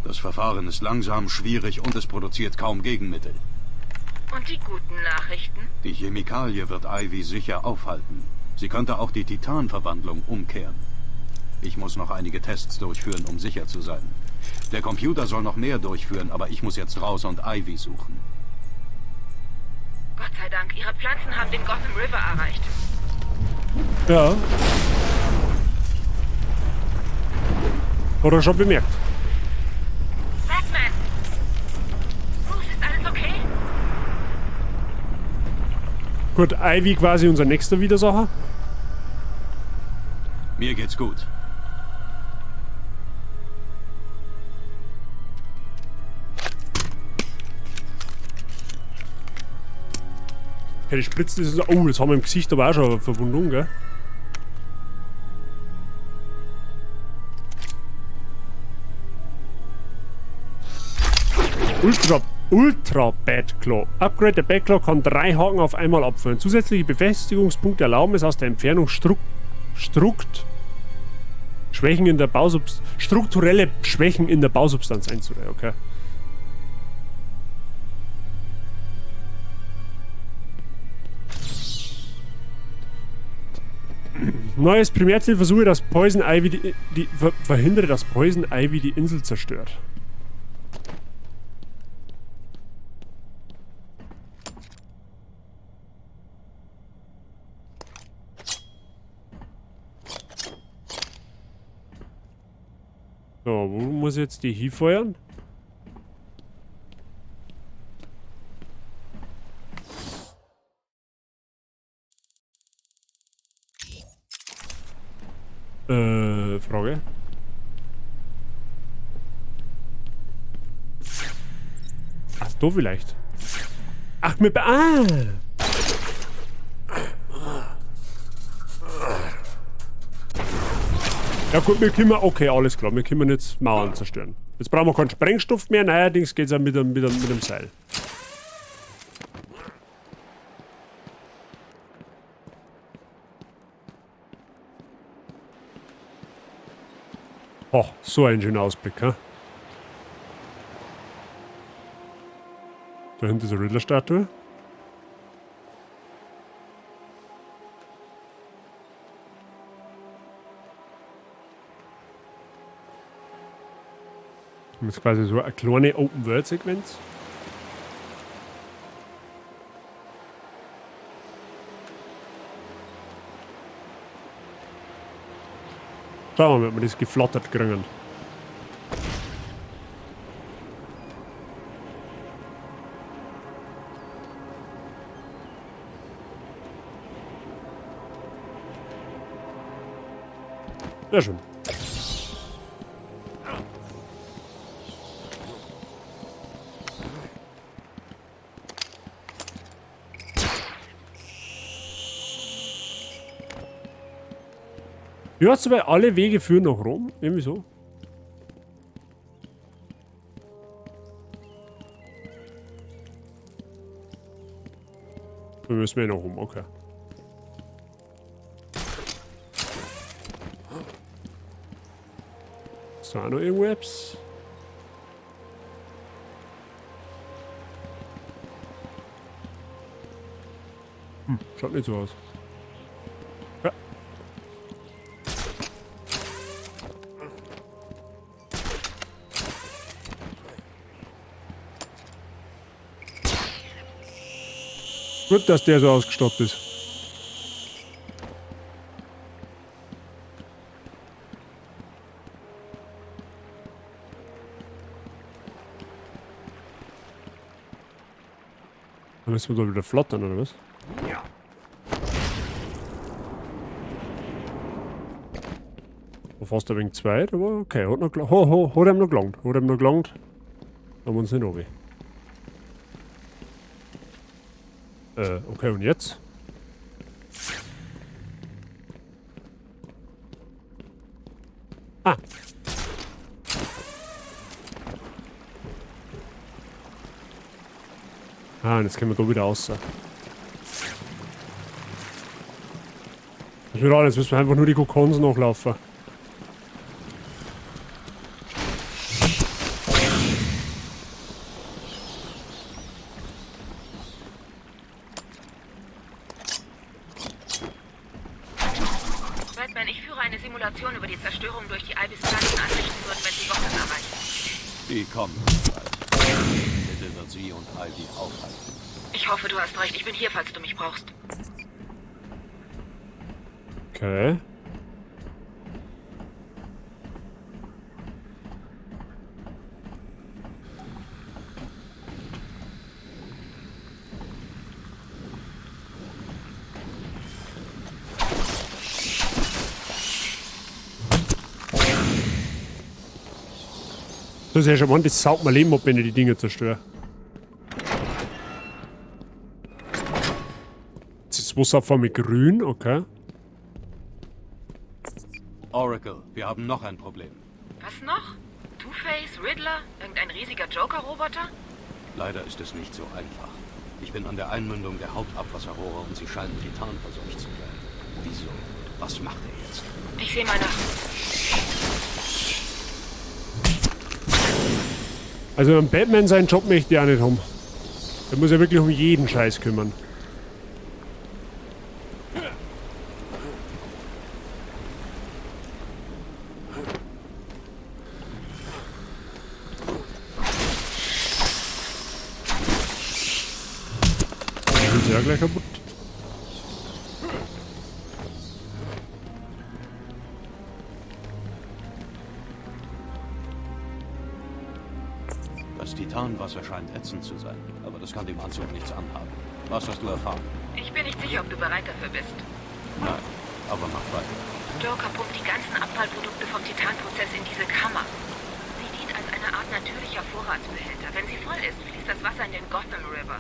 Das Verfahren ist langsam, schwierig und es produziert kaum Gegenmittel. Und die guten Nachrichten? Die Chemikalie wird Ivy sicher aufhalten. Sie könnte auch die Titanverwandlung umkehren. Ich muss noch einige Tests durchführen, um sicher zu sein. Der Computer soll noch mehr durchführen, aber ich muss jetzt raus und Ivy suchen. Gott sei Dank, ihre Pflanzen haben den Gotham River erreicht. Ja. Hat er schon bemerkt. Batman! Bruce, ist alles okay? Gut, Ivy quasi unser nächster Widersacher. Mir geht's gut. Okay, die Spritze ist... Oh, jetzt haben wir im Gesicht aber auch schon eine Verwundung, gell? Ultra Batclaw. Upgrade der Batclaw kann 3 Haken auf einmal abfeuern. Zusätzliche Befestigungspunkte erlauben es aus der Entfernung strukturelle Schwächen in der Bausubstanz einzureihen. Okay. Neues Primärziel, versuche, dass Poison Ivy verhindere, dass Poison Ivy die Insel zerstört. So, wo muss ich jetzt die hinfeuern? Frage. Da vielleicht. Ach, mit... Ah! Ja gut, wir können... Okay, alles klar. Wir können jetzt Mauern zerstören. Jetzt brauchen wir keinen Sprengstoff mehr. Neuerdings geht's auch mit dem Seil. Oh, so ein schöner Ausblick, hä? Da hinten ist eine Riddler-Statue. Das ist quasi so eine kleine Open-World-Sequenz. Schauen wir mal, ob wir das geflattert kriegen. Sehr schön. Ja, zum Beispiel alle Wege führen nach Rom. Irgendwie so. Wir müssen ja nach Rom, okay. Ist da auch noch irgendwo Apps? Hm, schaut nicht so aus. Ja. Gut, dass der so ausgestattet ist. Dann müssen wir da wieder flattern, oder was? Ja. War fast ein wenig zu weit, aber okay, hat noch hat ihm noch gelangt. Hat ihm noch gelangt. Haben wir uns nicht runter. Okay, und jetzt? Ah! Ah, und jetzt können wir da wieder raus. Das wird alles, jetzt müssen wir einfach nur die Kokons nachlaufen. Batman, ich führe eine Simulation über die Zerstörung durch die Ivys Pflanzen anrichten würden, wenn sie Gotham erreichen. Die kommen bald. Bitte wird sie und Ivy aufhalten. Ich hoffe, du hast recht. Ich bin hier, falls du mich brauchst. Okay. Das ist ja schon mal, das saugt mein Leben ab, wenn ich die Dinger zerstöre. Jetzt ist das Wasser auf einmal grün, okay. Oracle, wir haben noch ein Problem. Was noch? Two-Face, Riddler, irgendein riesiger Joker-Roboter? Leider ist es nicht so einfach. Ich bin an der Einmündung der Hauptabwasserrohre und sie scheinen titanverseucht zu sein. Wieso? Was macht er jetzt? Ich sehe mal nach. Also an Batman seinen Job möchte ich auch nicht haben. Der muss ja wirklich um jeden Scheiß kümmern. Sind sie ja gleich kaputt. Das Titanwasser scheint ätzend zu sein, aber das kann dem Anzug nichts anhaben. Was hast du erfahren? Ich bin nicht sicher, ob du bereit dafür bist. Nein, aber mach weiter. Joker pumpt die ganzen Abfallprodukte vom Titanprozess in diese Kammer. Sie dient als eine Art Art natürlicher Vorratsbehälter. Wenn sie voll ist, fließt das Wasser in den Gotham River.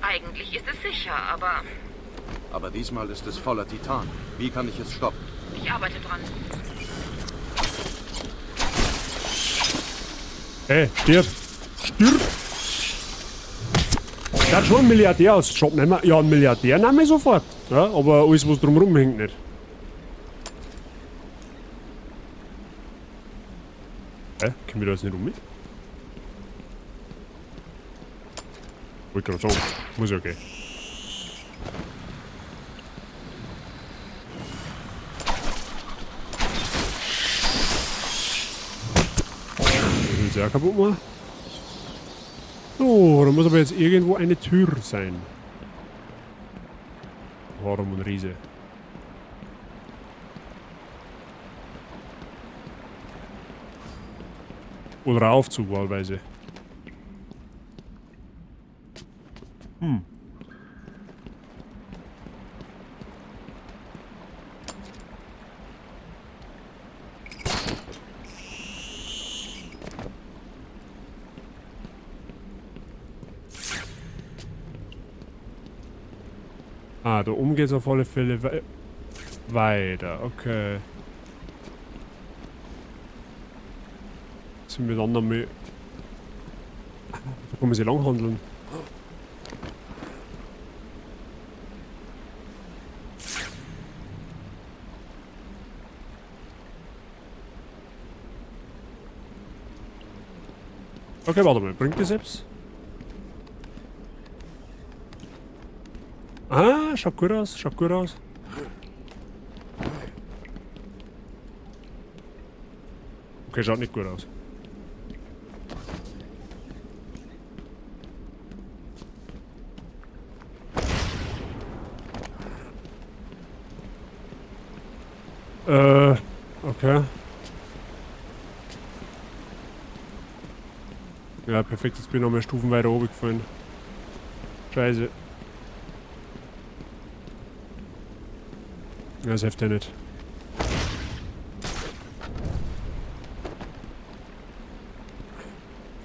Eigentlich ist es sicher, aber Aber diesmal ist es voller Titan. Wie kann ich es stoppen? ich arbeite dran. Hey, stirb! Stirb! Der hat schon einen Milliardär als Job nehmen. Ja, einen Milliardär nehme ich sofort. Ja, aber alles, was drumherum hängt, nicht. Hä? Können wir da jetzt nicht um mit? Wollte gerade sagen. Muss ja gehen. Das ist ja auch kaputt machen. So, da muss aber jetzt irgendwo eine Tür sein. Warum ein Riese? Oder Aufzug wahlweise. Ah, da oben geht's auf alle Fälle weiter. Okay. Sind wir dann nochmal. Da kann man sich lang handeln. Okay, warte mal. Bringt das etwas? Ah, schaut gut aus, schaut gut aus. Okay, schaut nicht gut aus. Okay. Ja, perfekt, jetzt bin ich noch mehr Stufen weiter oben gefallen. Scheiße. Ja, das hilft ja nicht.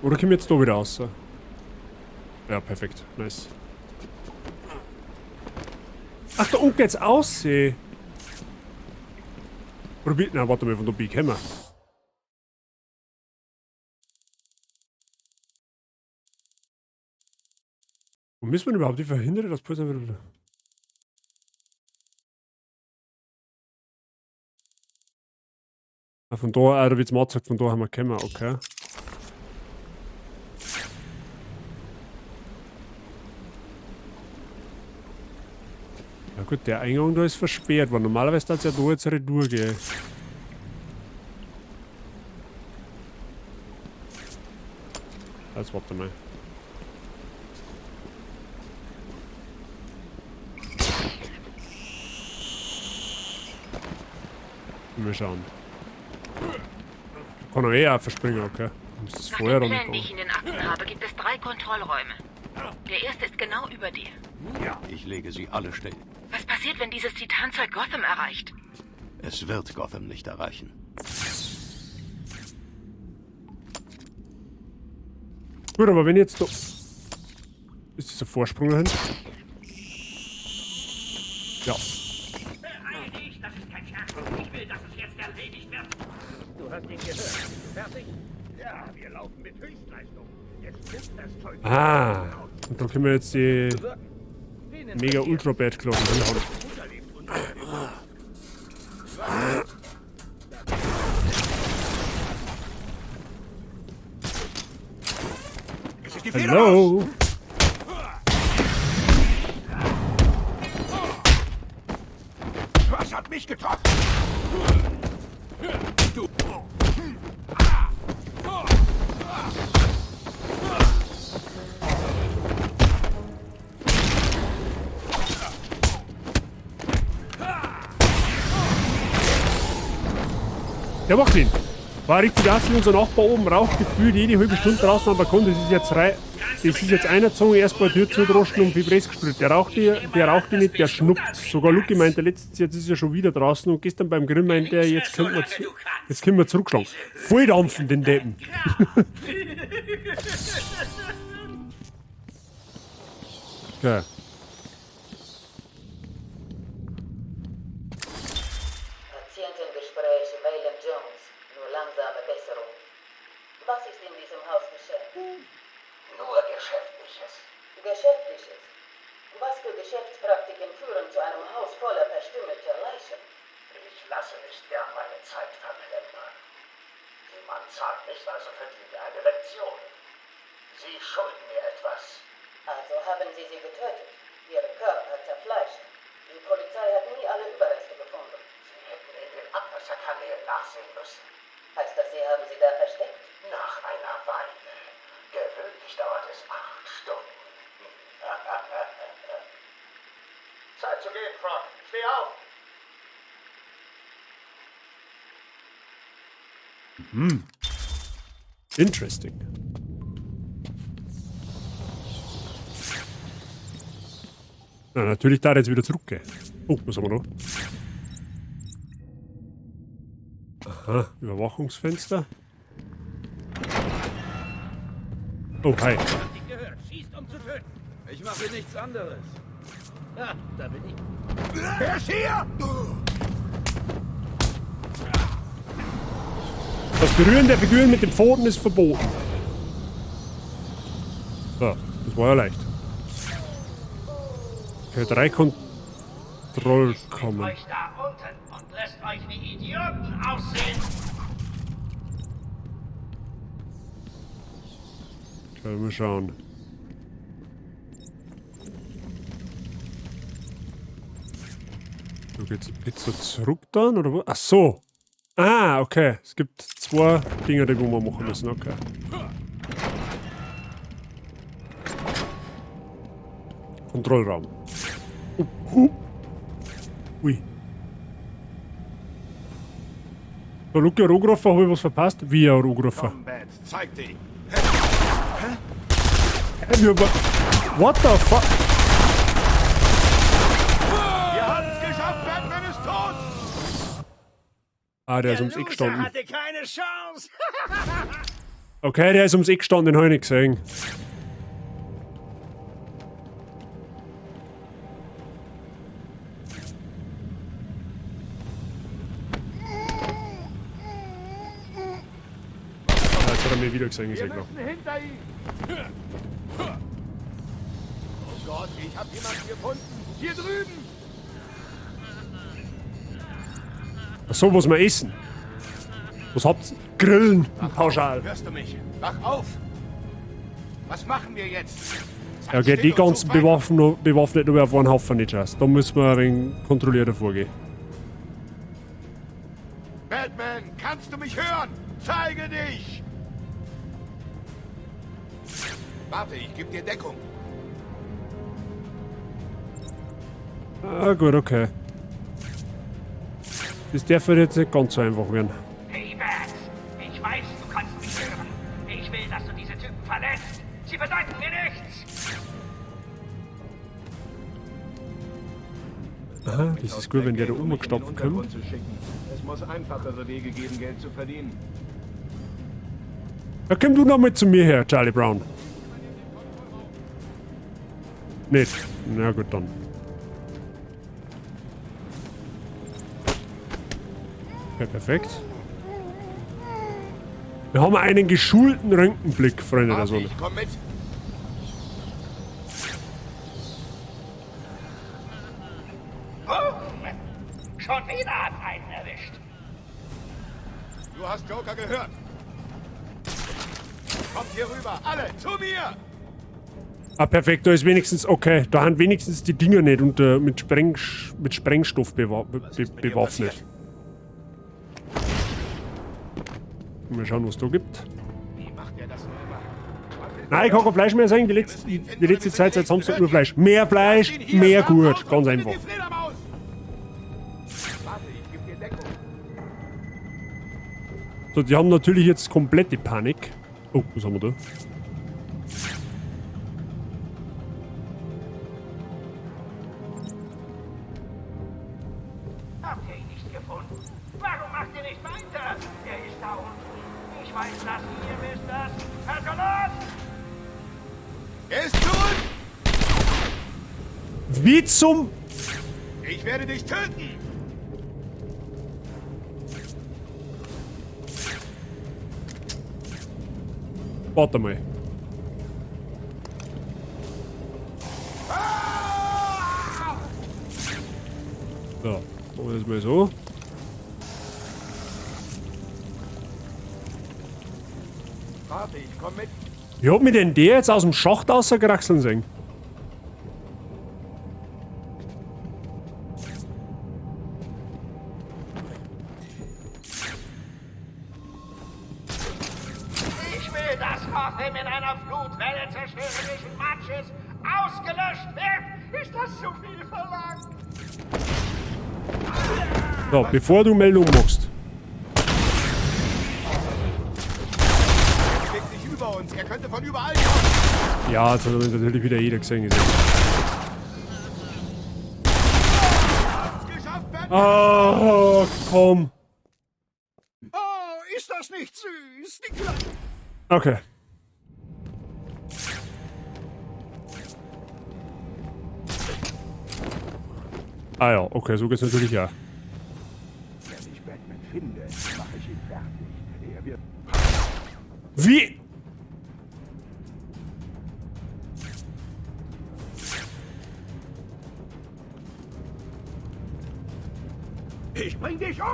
Oder kommen wir jetzt da wieder raus? Ja, perfekt. Nice. Ach, da unten geht's aus, ey. Oder wie? Na, warte mal, von da bin ich gekommen. Wo müssen wir denn überhaupt? Ich verhindere das Pulsar wieder. Ah, von da, da wird's mal gesagt, von da haben wir gekommen, okay. Ja gut, der Eingang da ist versperrt worden. Normalerweise darf es ja da jetzt retour gehen. Jetzt warte mal. Mal schauen. Kann er eh auch verspringen, okay. Muss das Nach vorher den noch Plänen, die nicht ich in den Akten habe, gibt es 3 Kontrollräume. Der erste ist genau über dir. Ja. Ich lege sie alle still. Was passiert, wenn dieses Titanzeug Gotham erreicht? Es wird Gotham nicht erreichen. Gut, aber wenn jetzt da... Ist dieser Vorsprung dahin? Ja. Beeil dich, das ist kein Scherz. Ich will, dass es jetzt erledigt wird. Du hast ihn gehört. Fertig? Ja, wir laufen mit Höchstleistung. Jetzt spuckt das Zeug. Ah, und dann können wir jetzt die Mega Ultra Bad Glocken hinhauen. Hallo. Was hat mich getroffen? Du. Der war clean. War richtig assi, unser Nachbar oben raucht gefühlt jede halbe Stunde draußen am Balkon. Das ist jetzt das ist jetzt einer Zunge erst bei der Tür zudroschen und Fibres gespült. Der raucht die nicht, der schnuppt. Sogar Lucky meinte letztens, jetzt ist er schon wieder draußen und gestern beim Grill meinte er, jetzt können wir zurückschlagen. Voll dampfen, den Deppen. Okay. Patientengespräch Waylon Jones. Nur langsame Besserung. Was ist in diesem Haus geschehen? Nur Geschäftliches. Geschäftliches? Was für Geschäftspraktiken führen zu einem Haus voller verstümmelter Leichen? Ich lasse nicht gern meine Zeit verplempern. Jemand zahlt nicht, also verdient er eine Lektion. Sie schulden mir etwas. Also haben Sie sie getötet, ihre Körper zerfleischt. Die Polizei hat nie alle Überreste gefunden. Sie hätten in den Abwasserkanälen nachsehen müssen. Heißt das, Sie haben sie da versteckt? Nach einer Weile. Gewöhnlich dauert es 8 Stunden. Zeit zu gehen, Croc. Steh auf! Mhm. Interesting. Na, natürlich da jetzt wieder zurückgehen. Oh, was haben wir noch? Aha, Überwachungsfenster. Oh, hi. Ich mache nichts anderes. Ah, da bin ich. Er ist hier! Das Berühren der Figuren mit den Pfoten ist verboten. So, das war ja leicht. Okay, 3 Kontrollkammern. Euch da unten und lässt euch wie Idioten aussehen. Okay, mal schauen. So, geht's da zurück dann, oder was? Ach so. Ah, okay. Es gibt 2 Dinge, die wir machen müssen. Okay. Kontrollraum. Ui. Da Luki hat angerufen, hab ich was verpasst? Wie er hat angerufen. Zeig dich. Hä? What the fuck? Wir haben's geschafft, Batman ist tot! Ah, der ist ums Eck gestanden. Hatte keine Chance. Okay, der ist ums Eck gestanden, den hab ich nicht gesehen. Ah, jetzt hat er mich wieder gesehen, ist ja klar. Hinter ihm! Oh Gott, ich hab jemanden gefunden! Hier drüben! Ach so, was wir essen. Was habt ihr? Grillen, pauschal. Hörst du mich? Wach auf! Was machen wir jetzt? Ja, okay, die ganzen bewaffnet nur auf einen Haufen nicht aus. Da müssen wir ein wenig kontrollierter vorgehen. Batman, kannst du mich hören? Zeige dich! Warte, ich geb dir Deckung. Ah, gut, okay. Das darf jetzt nicht ganz so einfach werden. Hey, Bats, ich weiß, du kannst mich hören. Ich will, dass du diese Typen verlässt. Sie bedeuten mir nichts. Aha, das ist gut, wenn der da oben gestopft kommt. Es muss einfachere Wege geben, Geld zu verdienen. Da komm du noch mal zu mir her, Charlie Brown. Nicht. Na gut, dann. Okay, perfekt. Wir haben einen geschulten Röntgenblick, Freunde der Sonne. Ich komm mit. Boom! Schon wieder hat einen erwischt. Du hast Joker gehört. Kommt hier rüber, alle, zu mir! Ah, perfekt, da ist wenigstens, okay, da haben wenigstens die Dinger nicht unter, mit Sprengstoff bewaffnet. Mal schauen, was da gibt. Wie macht er das nur immer? Nein, ich kann kein Fleisch mehr sagen, die letzte Zeit seit Samstag nur Fleisch. Mehr Fleisch, mehr gut, ganz einfach. So, die haben natürlich jetzt komplette Panik. Oh, was haben wir da? Habt ihr ihn nicht gefunden? Warum macht ihr nicht weiter? Er ist da unten. Ich weiß das, ihr wisst das. Also los! Er ist zurück! Wie zum... Ich werde dich töten! Warte mal. So, machen wir das mal so. Warte, ich komm mit. Wie hat mich denn der jetzt aus dem Schacht rausgekraxeln sehen? Ich will, dass Gotham in einer Flutwelle zerstörerischen Matsches ausgelöscht wird. Ist das zu viel verlangt? So, bevor du Meldung machst. Bewegt sich über uns. Er könnte von überall kommen. Ja, jetzt hat natürlich wieder jeder gesehen. Oh, komm. Oh, ist das nicht süß? Die Kleine. Okay. Ah ja, okay, so geht's natürlich auch. Wenn ich Batman finde, mache ich ihn fertig. Er wird. Wie? Ich bring dich um!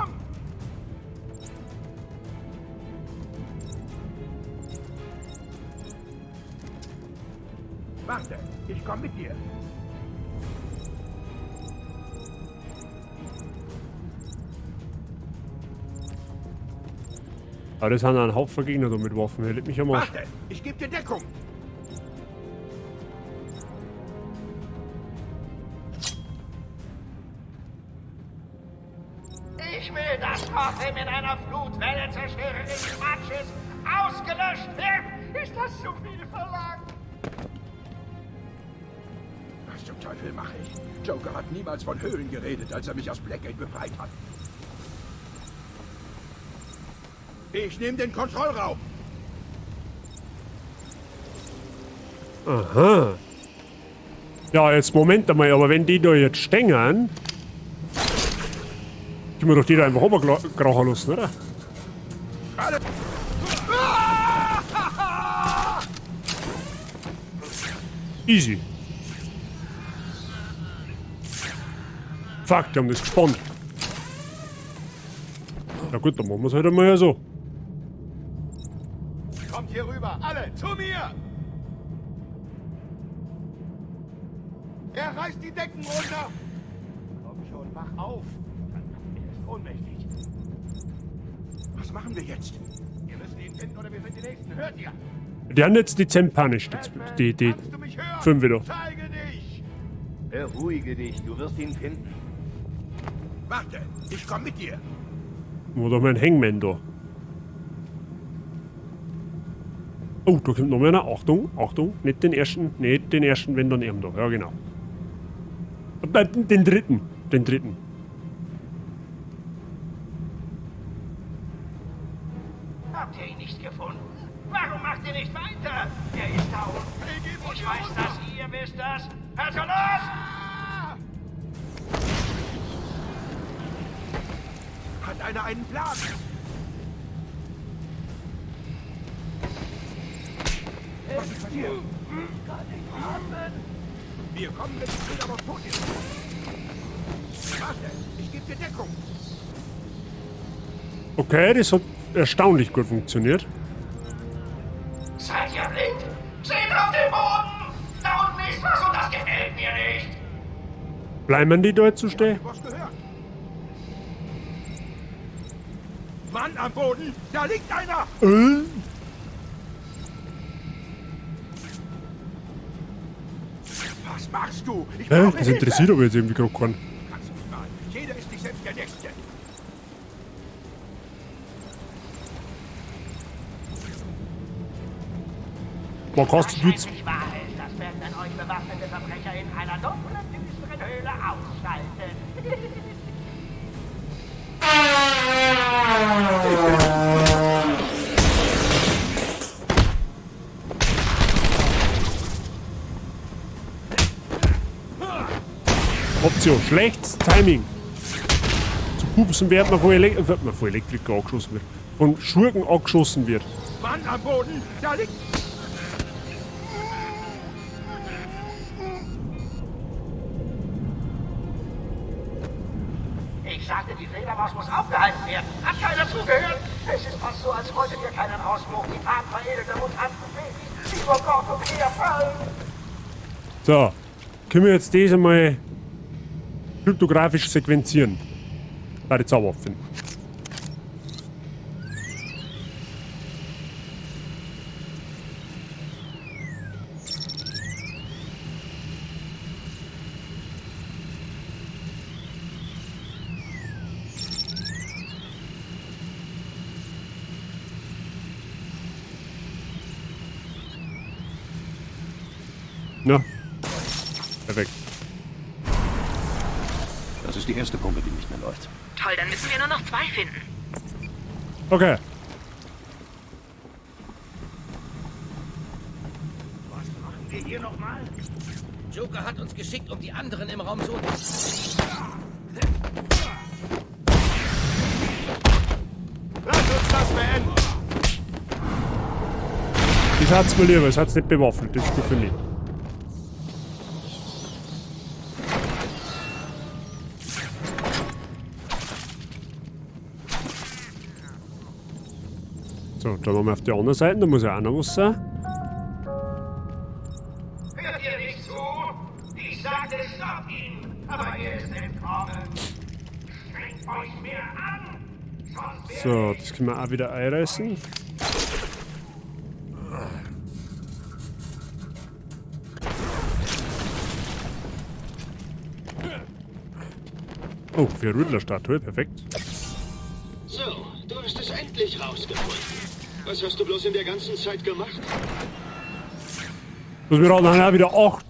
Warte, ich komm mit dir. Aber das haben einen Haufen Gegner da mit Waffen. Hier, leck mich am Arsch. Warte, ich geb dir Deckung. Ich will, dass Gotham in einer Flutwelle zerstörerischen Matsches ausgelöscht wird. Ist das zu viel verlangt? Was zum Teufel mache ich? Joker hat niemals von Höhlen geredet, als er mich aus Blackgate befreit hat. Ich nehme den Kontrollraum. Aha. Ja, jetzt Moment einmal, aber wenn die da jetzt stehen, können wir doch die da einfach runterkrachen lassen, oder? Alle. Easy. Fuck, die haben das gespannt. Na gut, dann machen wir's halt einmal so. Kommt hier rüber, alle, zu mir! Er reißt die Decken runter! Komm schon, wach auf! Er ist ohnmächtig. Was machen wir jetzt? Wir müssen ihn finden oder wir sind die Nächsten. Hört ihr? Die haben jetzt dezent panisch, die 5 wieder. Zeige dich! Beruhige dich, du wirst ihn finden. Warte, ich komm mit dir. Wo doch mein Hangman da? Oh, da kommt noch mehr einer. Achtung, Achtung. Nicht den ersten, nicht den ersten, wenn dann eben da. Ja, genau. Den dritten. Den dritten. Habt ihr ihn nicht gefunden? Warum macht ihr nicht weiter? Er ist da unten. Ich weiß das, ihr wisst das. Also los! Hat einer einen Plan? Was ist passiert? Kann nicht atmen. Wir kommen, wenn die Fledermaus tot ist. Warte, ich gebe dir Deckung. Okay, das hat erstaunlich gut funktioniert. Seid ihr blind? Seht auf den Boden! Da unten ist was und das gefällt mir nicht! Bleiben die da jetzt so stehen? Was gehört? Mann am Boden! Da liegt einer! Was machst du? Ich Hä? brauche Das interessiert aber jetzt irgendwie gerade keinen. Kannst du mich mal. Jeder ist nicht selbst der Nächste. Man kannst du jetzt. Wahrscheinlich war es, dass Batman euch bewaffnete Verbrecher in einer dunklen, düsteren Höhle ausschaltet. Option. Schlechtes Timing. Zu pupsen wird man von, Elek wird man von Elektriker angeschossen wird. Von Schurken angeschossen wird. Mann am Boden! Da liegt... Ich sagte, die Fledermaus muss aufgehalten werden. Hat keiner zugehört? Es ist fast so, als wolltet ihr keinen Ausbruch titan veredelter Mutantenbabys, die vor Gotham herfallen. So. Können wir jetzt das einmal kryptografisch sequenzieren? Bei der Zauberwaffen. Na. Perfekt. Das ist die erste Pumpe, die nicht mehr läuft. Toll, dann müssen wir nur noch zwei finden. Okay. Was machen wir hier nochmal? Joker hat uns geschickt, um die anderen im Raum so... Lass uns das beenden! Das hat's mir lieber, das hat's nicht bewaffnet, das ist gut für mich. So, da waren wir auf der anderen Seite, da muss ja auch noch was sein. Hört ihr nicht zu? Ich sagte, stoppt ihn, aber er ist entkommen. Strengt euch mehr an, sonst So, das können wir auch wieder einreißen. Oh, für Riddler-Statue, perfekt. So, du hast es endlich rausgefunden. Was hast du bloß in der ganzen Zeit gemacht? Das wir haben auch wieder 8.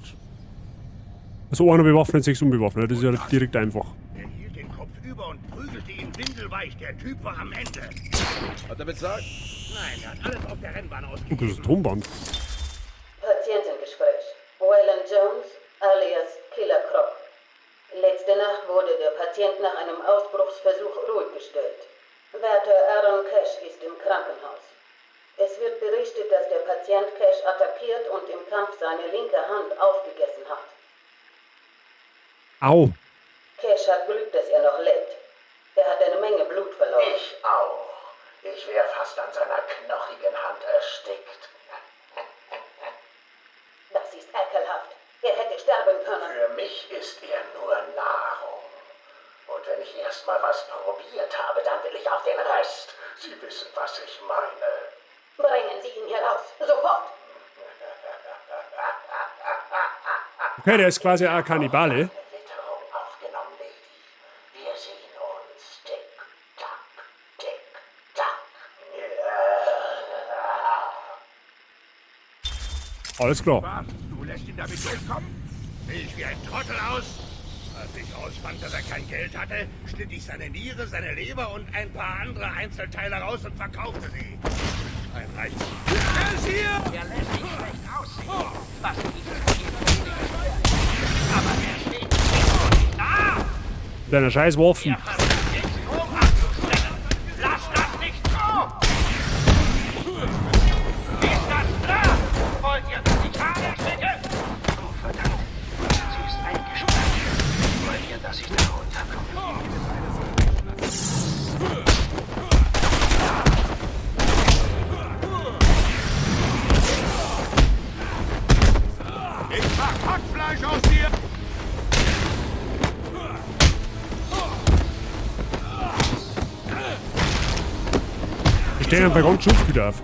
Also einer bewaffnet, 6 unbewaffnet. Das ist ja direkt einfach. Er hielt den Kopf über und prügelte ihn windelweich. Der Typ war am Ende. Hat er bezahlt? Nein, er hat alles auf der Rennbahn Oh, ausgegeben. das ist ein Tonband. Patientengespräch. Waylon Jones, alias Killer Croc. Letzte Nacht wurde der Patient nach einem Ausbruchsversuch ruhig gestellt. Wärter Aaron Cash ist im Krankenhaus. Es wird berichtet, dass der Patient Cash attackiert und im Kampf seine linke Hand aufgegessen hat. Au. Cash hat Glück, dass er noch lebt. Er hat eine Menge Blut verloren. Ich auch. Ich wäre fast an seiner knochigen Hand erstickt. Das ist ekelhaft. Er hätte sterben können. Für mich ist er nur Nahrung. Und wenn ich erst mal was probiert habe, dann will ich auch den Rest. Sie wissen, was ich meine. Bringen Sie ihn hier raus. Sofort. Okay, der ist quasi auch Kannibale. Witterung aufgenommen, Lady. Wir sehen uns. Tick, tack, tick, tack. Alles klar. Was? Du lässt ihn damit durchkommen? Sehe ich wie ein Trottel aus? Als ich rausfand, dass er kein Geld hatte, schnitt ich seine Niere, seine Leber und ein paar andere Einzelteile raus und verkaufte sie. Ein Reichtum. Er ist hier! Er lässt sich schlecht aussehen, was dieses Paket nicht steuert. Aber er steht nicht da! Mit deiner scheiß Waffen. Er versucht, den Strom abzustellen. Lass das nicht zu! Ist das klar? Wollt ihr, dass ich Haare schicke? Oh, verdammt. Sie ist eingesperrt. Wollt ihr, dass ich da runterkomme? Ich mach Hackfleisch aus dir! Die stehen einfach ganz Schutzgüter auf.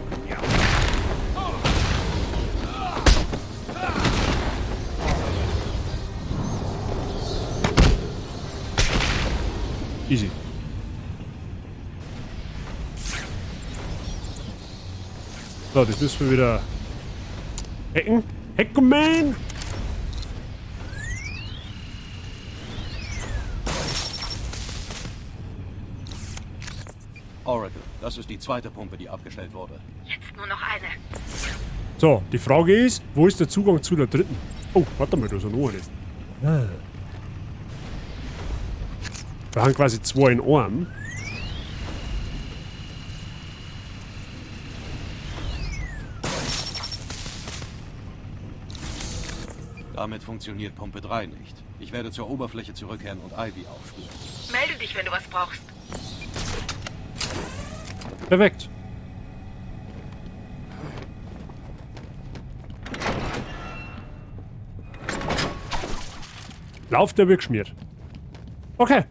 Easy. So, das müssen wir wieder Hacken? Hackerman! Oracle, das ist die zweite Pumpe, die abgestellt wurde. Jetzt nur noch eine. So, die Frage ist, wo ist der Zugang zu der dritten? Oh, warte mal, da ist ja noch eine. Wir haben quasi zwei in einem. Damit funktioniert Pumpe 3 nicht. Ich werde zur Oberfläche zurückkehren und Ivy aufspüren. Melde dich, wenn du was brauchst. Perfekt. Lauf, der wird geschmiert. Okay.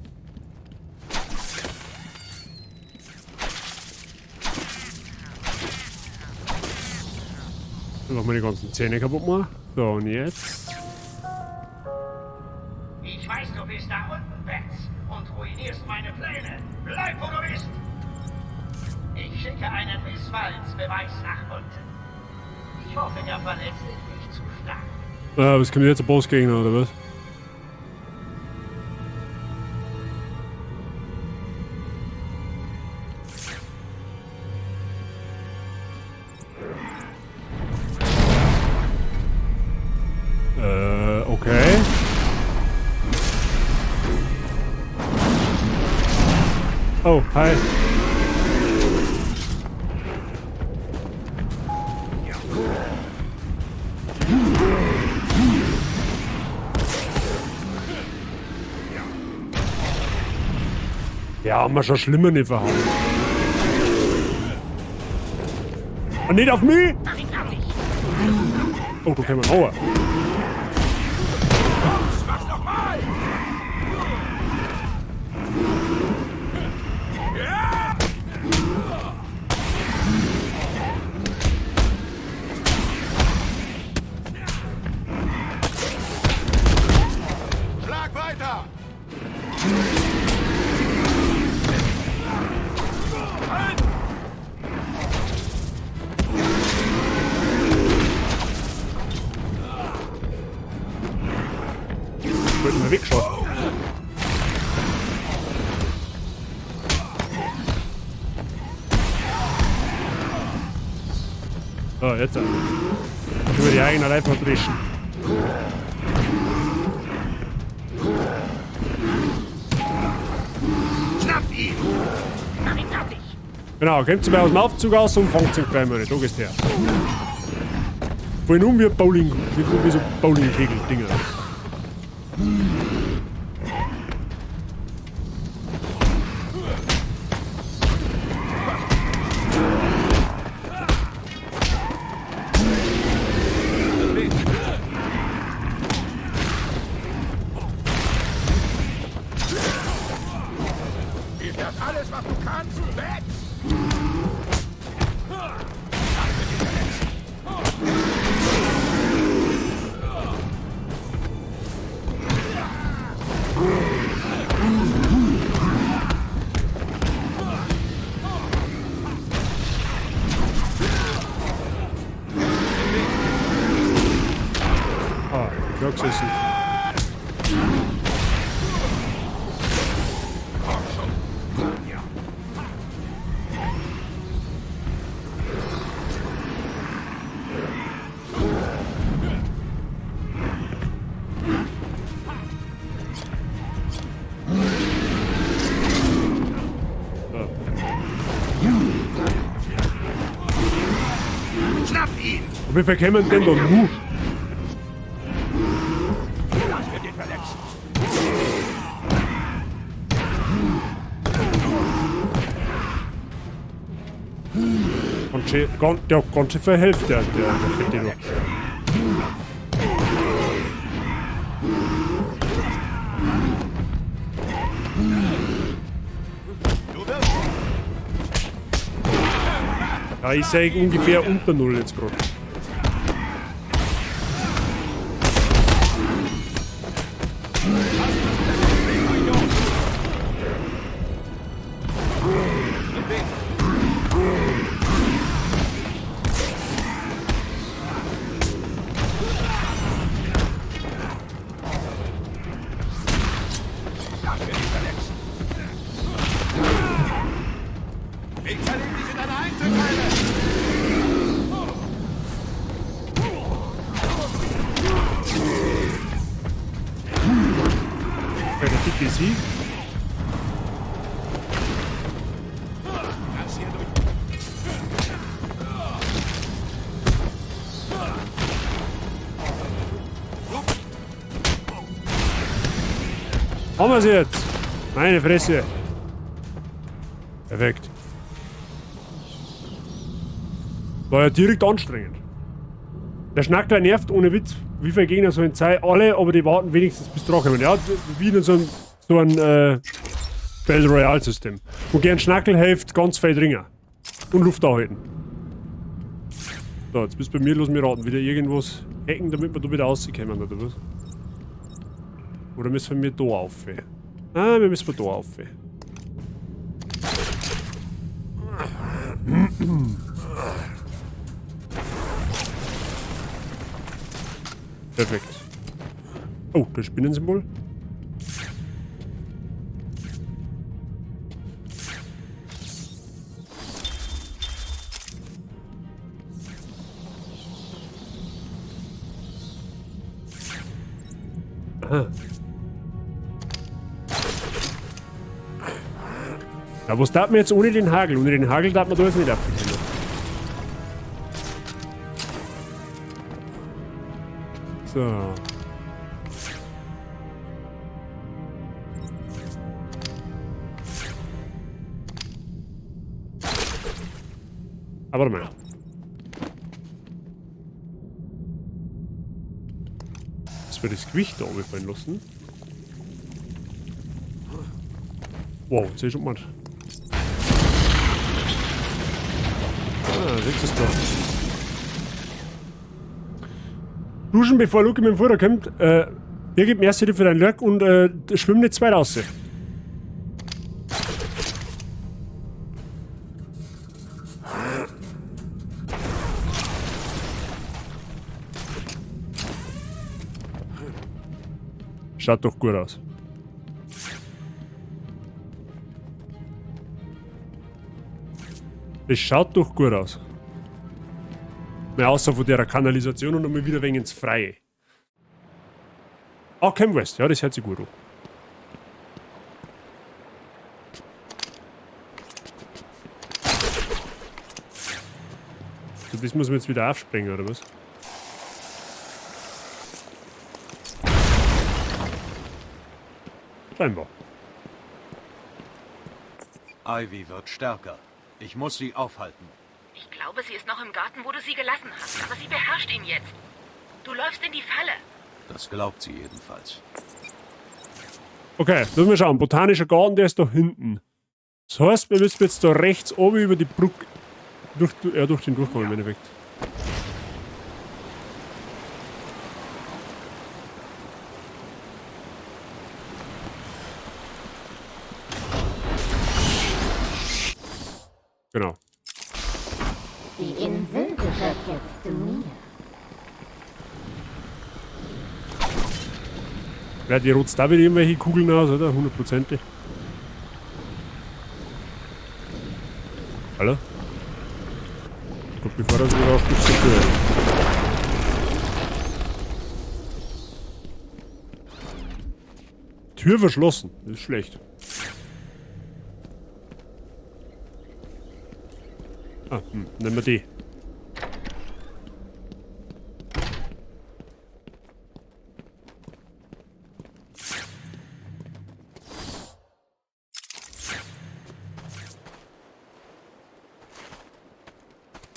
Dann machen wir die ganzen Zähne kaputt machen. So, und jetzt. Ich weiß, du bist da unten, Bats, und ruinierst meine Pläne. Bleib, wo du bist! Ich schicke einen Missfallensbeweis nach unten. Ich hoffe, er verletzt dich nicht zu stark. Was kommt jetzt? Ein Bossgegner oder was? Okay. Oh, hi. Ja, haben wir schon schlimmer nicht verhauen. Und nicht auf mich! Oh, da können wir noch. Schlag weiter! Wird mir weggeschaut. So, jetzt. Über die eigene Leib verdrischen. Schnappt ihn! Mach ihn fertig! Genau, kommt zu mir aus dem Aufzug aus und fangt sich gleich mal. Da gehst her. Vorhin um wie Bowling, wie so Bowling-Kegel-Dinger. Ist das alles, was du kannst, Bats? Ah, ja gesessen. Schnappt ihn! Und wie viel kämen denn da nu? Das wird ihn verletzen. Ganz schön, ganz, ja, ganz schön verhilft der Fette noch. Ja, ich sehe ungefähr unter 0 jetzt gerade. das hin? Haben wir sie jetzt? Meine Fresse. Perfekt. War ja direkt anstrengend. Der Schnackler nervt ohne Witz. Wie viele Gegner sollen sein? Alle, aber die warten wenigstens bis Drache kommen. Ja, wie in so ein Battle Royale System. Und gern Schnackel hilft ganz viel dringer. Und Luft anhalten. So, jetzt bist du bei mir, los mir raten. Wieder irgendwas hacken, damit wir da wieder rauskommen, oder was? Oder müssen wir da rauf? Ah, wir müssen da rauf. Perfekt. Oh, das Spinnensymbol. Aha. Ja, was darf man jetzt ohne den Hagel? Ohne den Hagel darf man da jetzt nicht abbekommen. So. Aber warte mal. Das wird das Gewicht da oben fallen lassen. Wow, jetzt ist schon mal. Ah, das ist doch. Duschen, bevor Luke mit dem Fuhrer kommt. Hier gibt mir erst für dein Lurk und schwimm nicht zu weit raus. Schaut doch gut aus. Das schaut doch gut aus. Mal außer von der Kanalisation und mal wieder ein wenig ins Freie. Ah, Cam West, ja, das hört sich gut an. So, das muss man jetzt wieder aufspringen, oder was? Scheinbar. Ivy wird stärker. Ich muss sie aufhalten. Ich glaube, sie ist noch im Garten, wo du sie gelassen hast. Aber sie beherrscht ihn jetzt. Du läufst in die Falle. Das glaubt sie jedenfalls. Okay, müssen wir schauen. Botanischer Garten, der ist da hinten. Das heißt, wir müssen jetzt da rechts oben über die Brücke... Durch den Durchgang im Endeffekt. Genau. Die Insel gehört jetzt mir. Ja, die rotzt da wieder irgendwelche Kugeln aus, oder? 100%. Hallo? Guck, bevor das wieder aufgibt, zur Tür. Tür verschlossen. Das ist schlecht. Ah, nehmen wir die.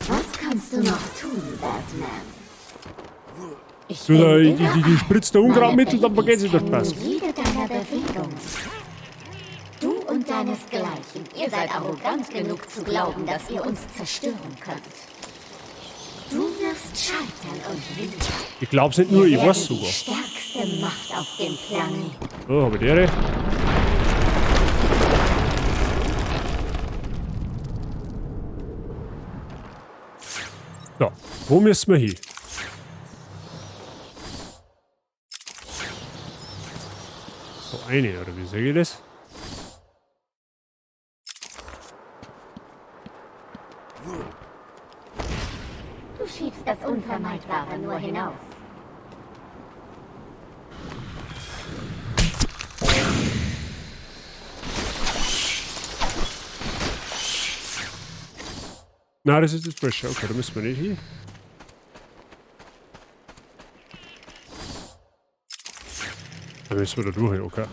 Was kannst du noch tun, Batman? Ich du, da, bin die spritzt der Unkrautmittel, dann vergeht sich der Spaß. Jede deiner Bewegungen. Du und deinesgleichen, ihr seid arrogant genug zu glauben, dass ihr uns zerstören könnt. Du wirst scheitern und wieder. Ich glaub's nicht nur, ich weiß sogar. Die stärkste Macht auf dem Planeten. Oh, hab ich die Ehre. So, wo müssen wir hin? So eine, oder wie sehe ich das? Du schiebst das Unvermeidbare nur hinaus. Na, das ist das Frische. Okay, da müssen wir nicht hin. Da müssen wir da durch, okay.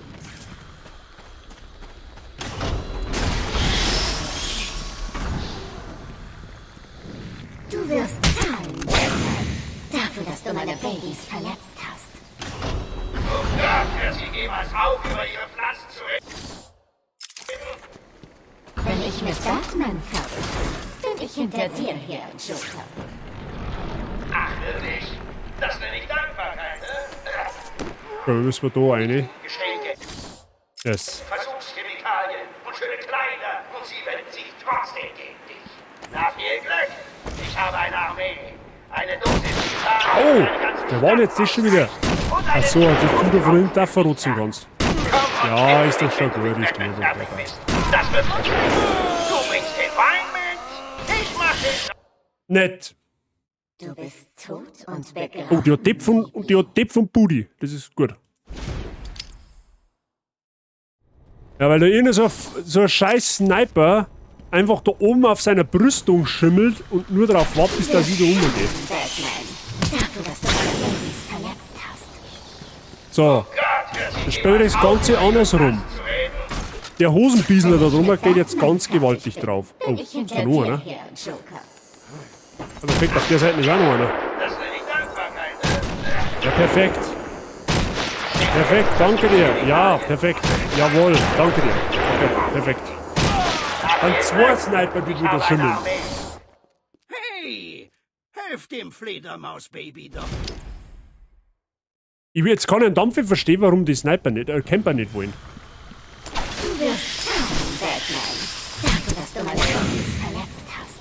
Du wirst zahlen, Batman. Dafür, dass du meine Babys verletzt hast. Oh Gott, hört sie jemals auf, über ihre Pflanzen zu reden? Wenn ich mit Batman fertig bin, bin ich hinter dir her, Joker. Ach, wirklich? Das nenne ich Dankbarkeit, ne? Da müssen wir da rein. Geschenke, Yes. Versuchschemikalien und schöne Kleider und sie wenden sich trotzdem gegen dich. Na, viel Glück! Ich habe eine Armee, eine Dosis Titan, Au! Der war jetzt nicht schon wieder. Ach so, dass du da von hinten auch verrotzen kannst. Ja, ist doch schon gut, ich stehe doch. Das wird lustig. Du bringst den Wein mit, ich mach den Nett. Du bist tot und begraben. Oh, die hat Depp von, und die hat Depp von Budi. Das ist gut. Ja, weil da irgend so ein scheiß Sniper einfach da oben auf seiner Brüstung schimmelt und nur darauf wartet, bis das wieder umgeht. Batman. Dafür, dass du meine Babys verletzt hast. So. Dann spielen wir das Ganze andersrum. Der Hosenbiesler da drüber geht jetzt ganz gewaltig drauf. Oh, Bin ich ist da hinter noch dir einer? her, Joker. Ja, perfekt, auf der Seite ist auch noch einer. Ja, perfekt. Perfekt, danke dir. Ja, perfekt. Jawohl, danke dir. Okay, perfekt. Dann zwei Sniper, die wieder schimmeln. Hey! Helft dem Fledermaus-Baby doch. Ich will jetzt keinen Dampf verstehen, warum die Sniper nicht, Camper nicht wollen. Du wirst zahlen, Batman. Dafür, dass du meine Babys verletzt hast.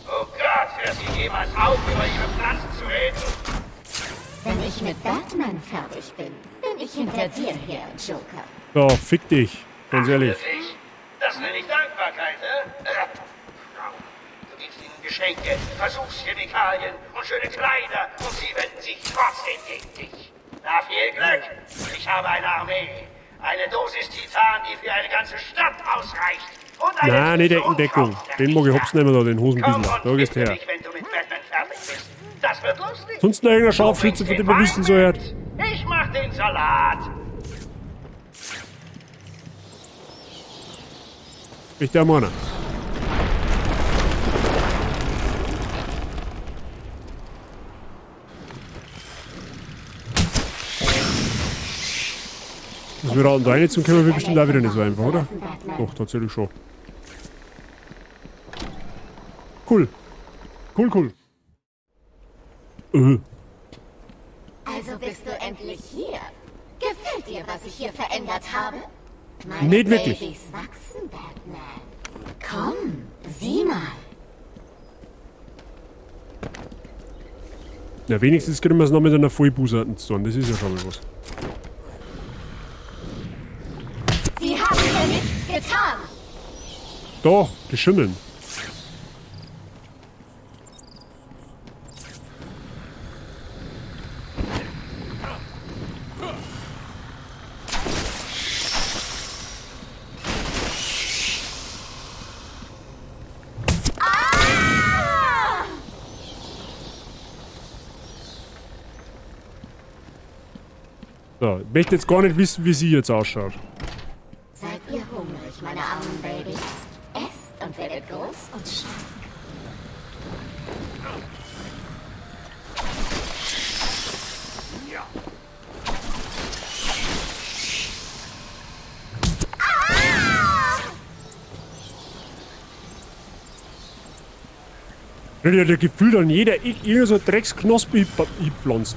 Oh Gott, hört sie jemals auf, über ihre Pflanzen zu reden? Wenn ich mit Batman fertig bin, bin ich hinter dir her, Joker. So, fick dich. Ganz ehrlich. Wirklich? Das nenne ich Dankbarkeit, hä? Frau, du gibst ihnen Geschenke, Versuchschemikalien und schöne Kleider und sie wenden sich trotzdem gegen dich. Na, viel Glück! Ich habe eine Armee, eine Dosis Titan, die für eine ganze Stadt ausreicht. Und eine Nein, nicht Deckung. Den mag ich hops nehmen da, den Hosenbiesler. Da gehst du her. Dich, wenn du mit Batman fertig bist. Das wird lustig. Sonst noch irgendein Scharfschütze, von dem man wissen soll. Ich mach den Salat. Ich der meiner. Dass wir da unten rein zum können wir bestimmt auch wieder nicht so einfach, oder? Doch, tatsächlich schon. Cool. Cool, cool. Also bist du endlich hier. Gefällt dir, was ich hier verändert habe? Meine Nicht wirklich. Babys wachsen, Batman. Komm, sieh mal. Na, wenigstens kriegen wir es noch mit einer Vollbuserten zu tun. Das ist ja schon mal was. Sie haben mir nichts getan. Doch, die schimmeln. So, ich möchte jetzt gar nicht wissen, wie sie jetzt ausschaut. Seid ihr hungrig, meine armen Babys? Esst und werdet groß und stark. Ja, der Gefühl an jeder Eck irgend so eine Drecksknospe hinpflanzt.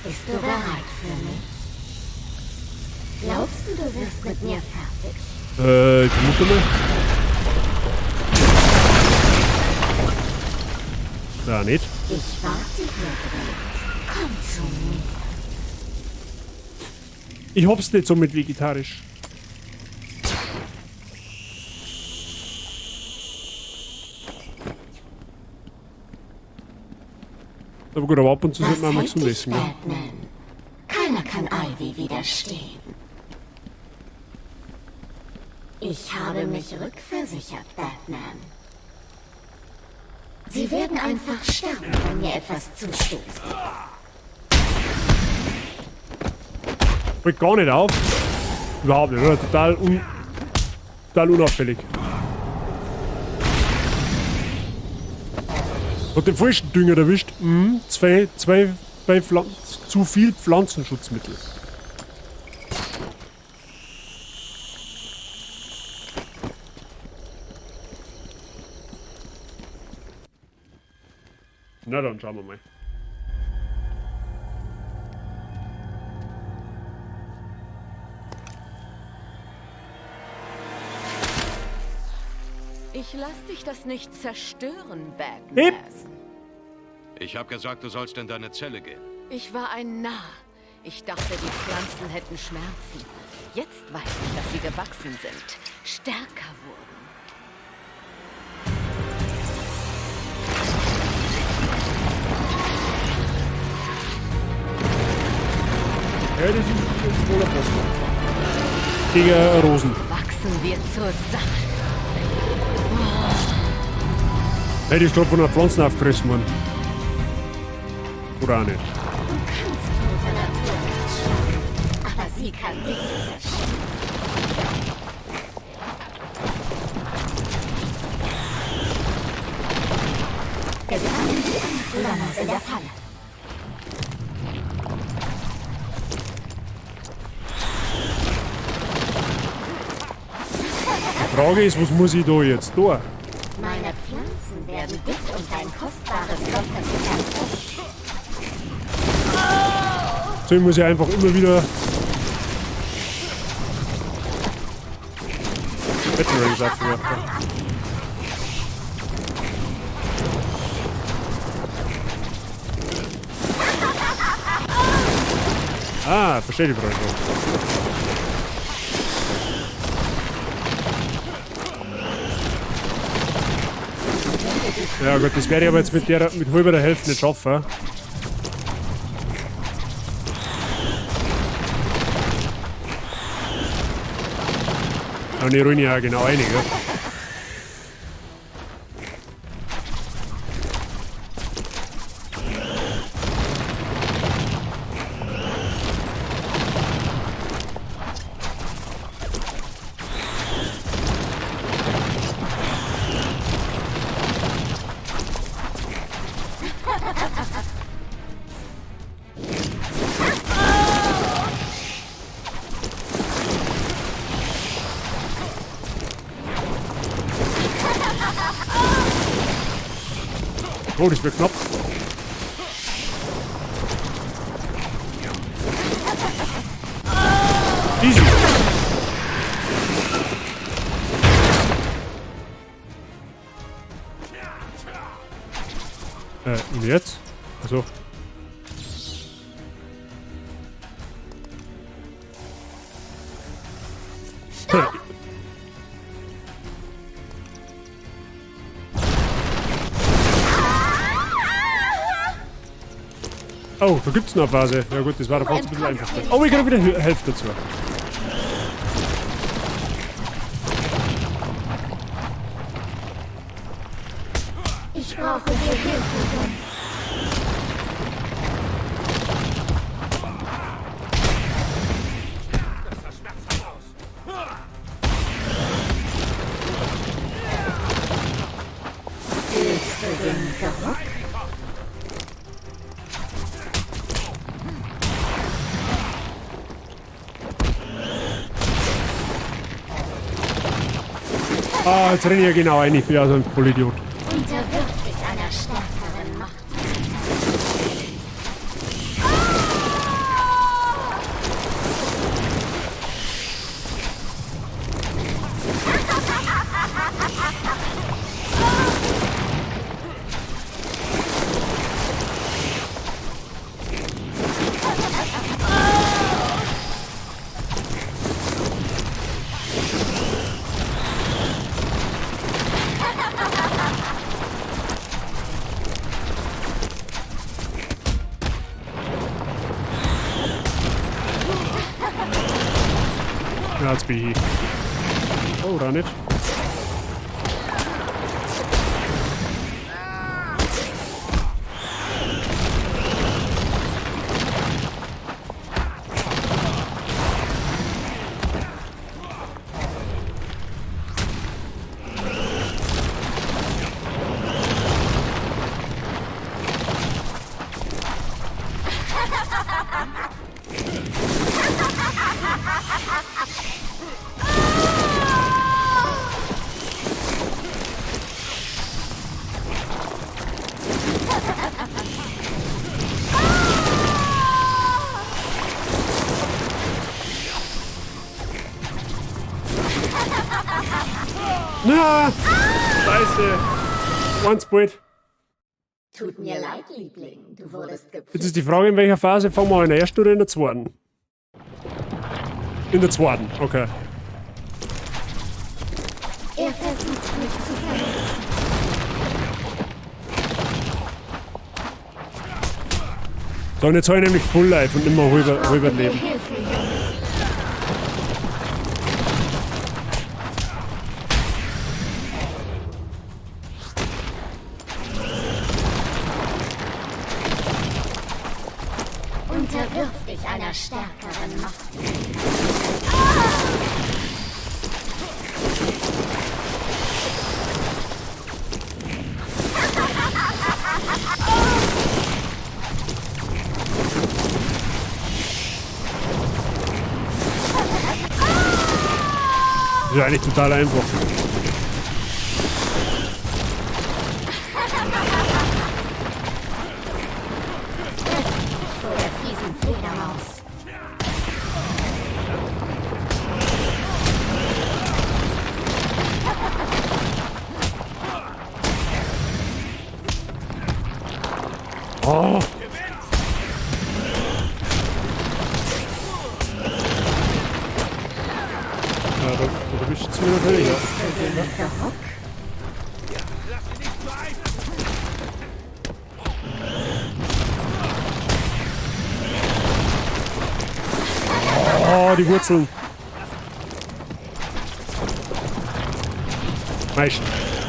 Bist du bereit für mich? Glaubst du, du wirst mit mir fertig? Ich vermute mal. Ja, nicht. Ich warte hier drin. Komm zu mir. Ich hab's nicht so mit vegetarisch. Aber gut, aber ab und zu Was sollte man auch mal hält gesund dich, essen, gell? Batman? Keiner kann Ivy widerstehen. Ich habe mich rückversichert, Batman. Sie werden einfach sterben, wenn mir etwas zustößt. Fällt gar nicht auf. Überhaupt nicht, oder? Total unauffällig. Hat den falschen Dünger erwischt. Zwei zu viel Pflanzenschutzmittel. Na dann schauen wir mal. Ich lass dich das nicht zerstören, Batman. Hip. Ich hab gesagt, du sollst in deine Zelle gehen. Ich war ein Narr. Ich dachte, die Pflanzen hätten Schmerzen. Jetzt weiß ich, dass sie gewachsen sind. Stärker wurden. Ja, das ist jetzt wohl ein Bosskampf. Gegen Rosen. Wachsen wir zusammen. Hey, die ist gerade von einer Pflanze aufgerissen worden. Oder auch nicht. Du kannst Mutter Natur nicht schlagen, aber sie kann dich zerstören. Gefangen wie eine Fledermaus in der Falle. Die Frage ist, was muss ich da jetzt tun? Meine Pflanzen werden dich und dein kostbares Gotham zerstören. So, ich muss ja einfach immer wieder Batarangs abwerfen. Ah, verstehe die Frage schon. Ja gut, das werde ich aber jetzt mit halber der Hälfte nicht schaffen. Und ich ruine ja genau eine, gell? Oh, das wird knapp. Easy. Und jetzt? Also. Oh, da gibt's noch eine Phase. Ja gut, das war doch fast ein bisschen einfach. Oh, ich krieg wieder Hälfte dazu. Ich brauche dir Hilfe, Jungs. Fühlst du den Geruch? Ah, jetzt renne ich ja genau ein, ich bin ja so ein Vollidiot. Unterwirf dich einer stärkeren Macht. Karlsby hin. Oh, oder nicht? Na! Scheiße! Eins bald. Tut mir leid, Liebling. Du wurdest Jetzt ist die Frage, in welcher Phase fangen wir an? In der ersten oder in der zweiten? In der zweiten, okay. Er versucht mich zu verletzen. So, und jetzt habe ich nämlich Full Life und nicht mehr rüber leben. Hilfe, Jungs. Unterwirf dich einer stärkeren Macht. Das ist ja eigentlich total einfach. Vor der fiesen Fledermaus. Oh. Ja, da erwischt sie mich natürlich, ja. Oh, die Wurzeln. Meist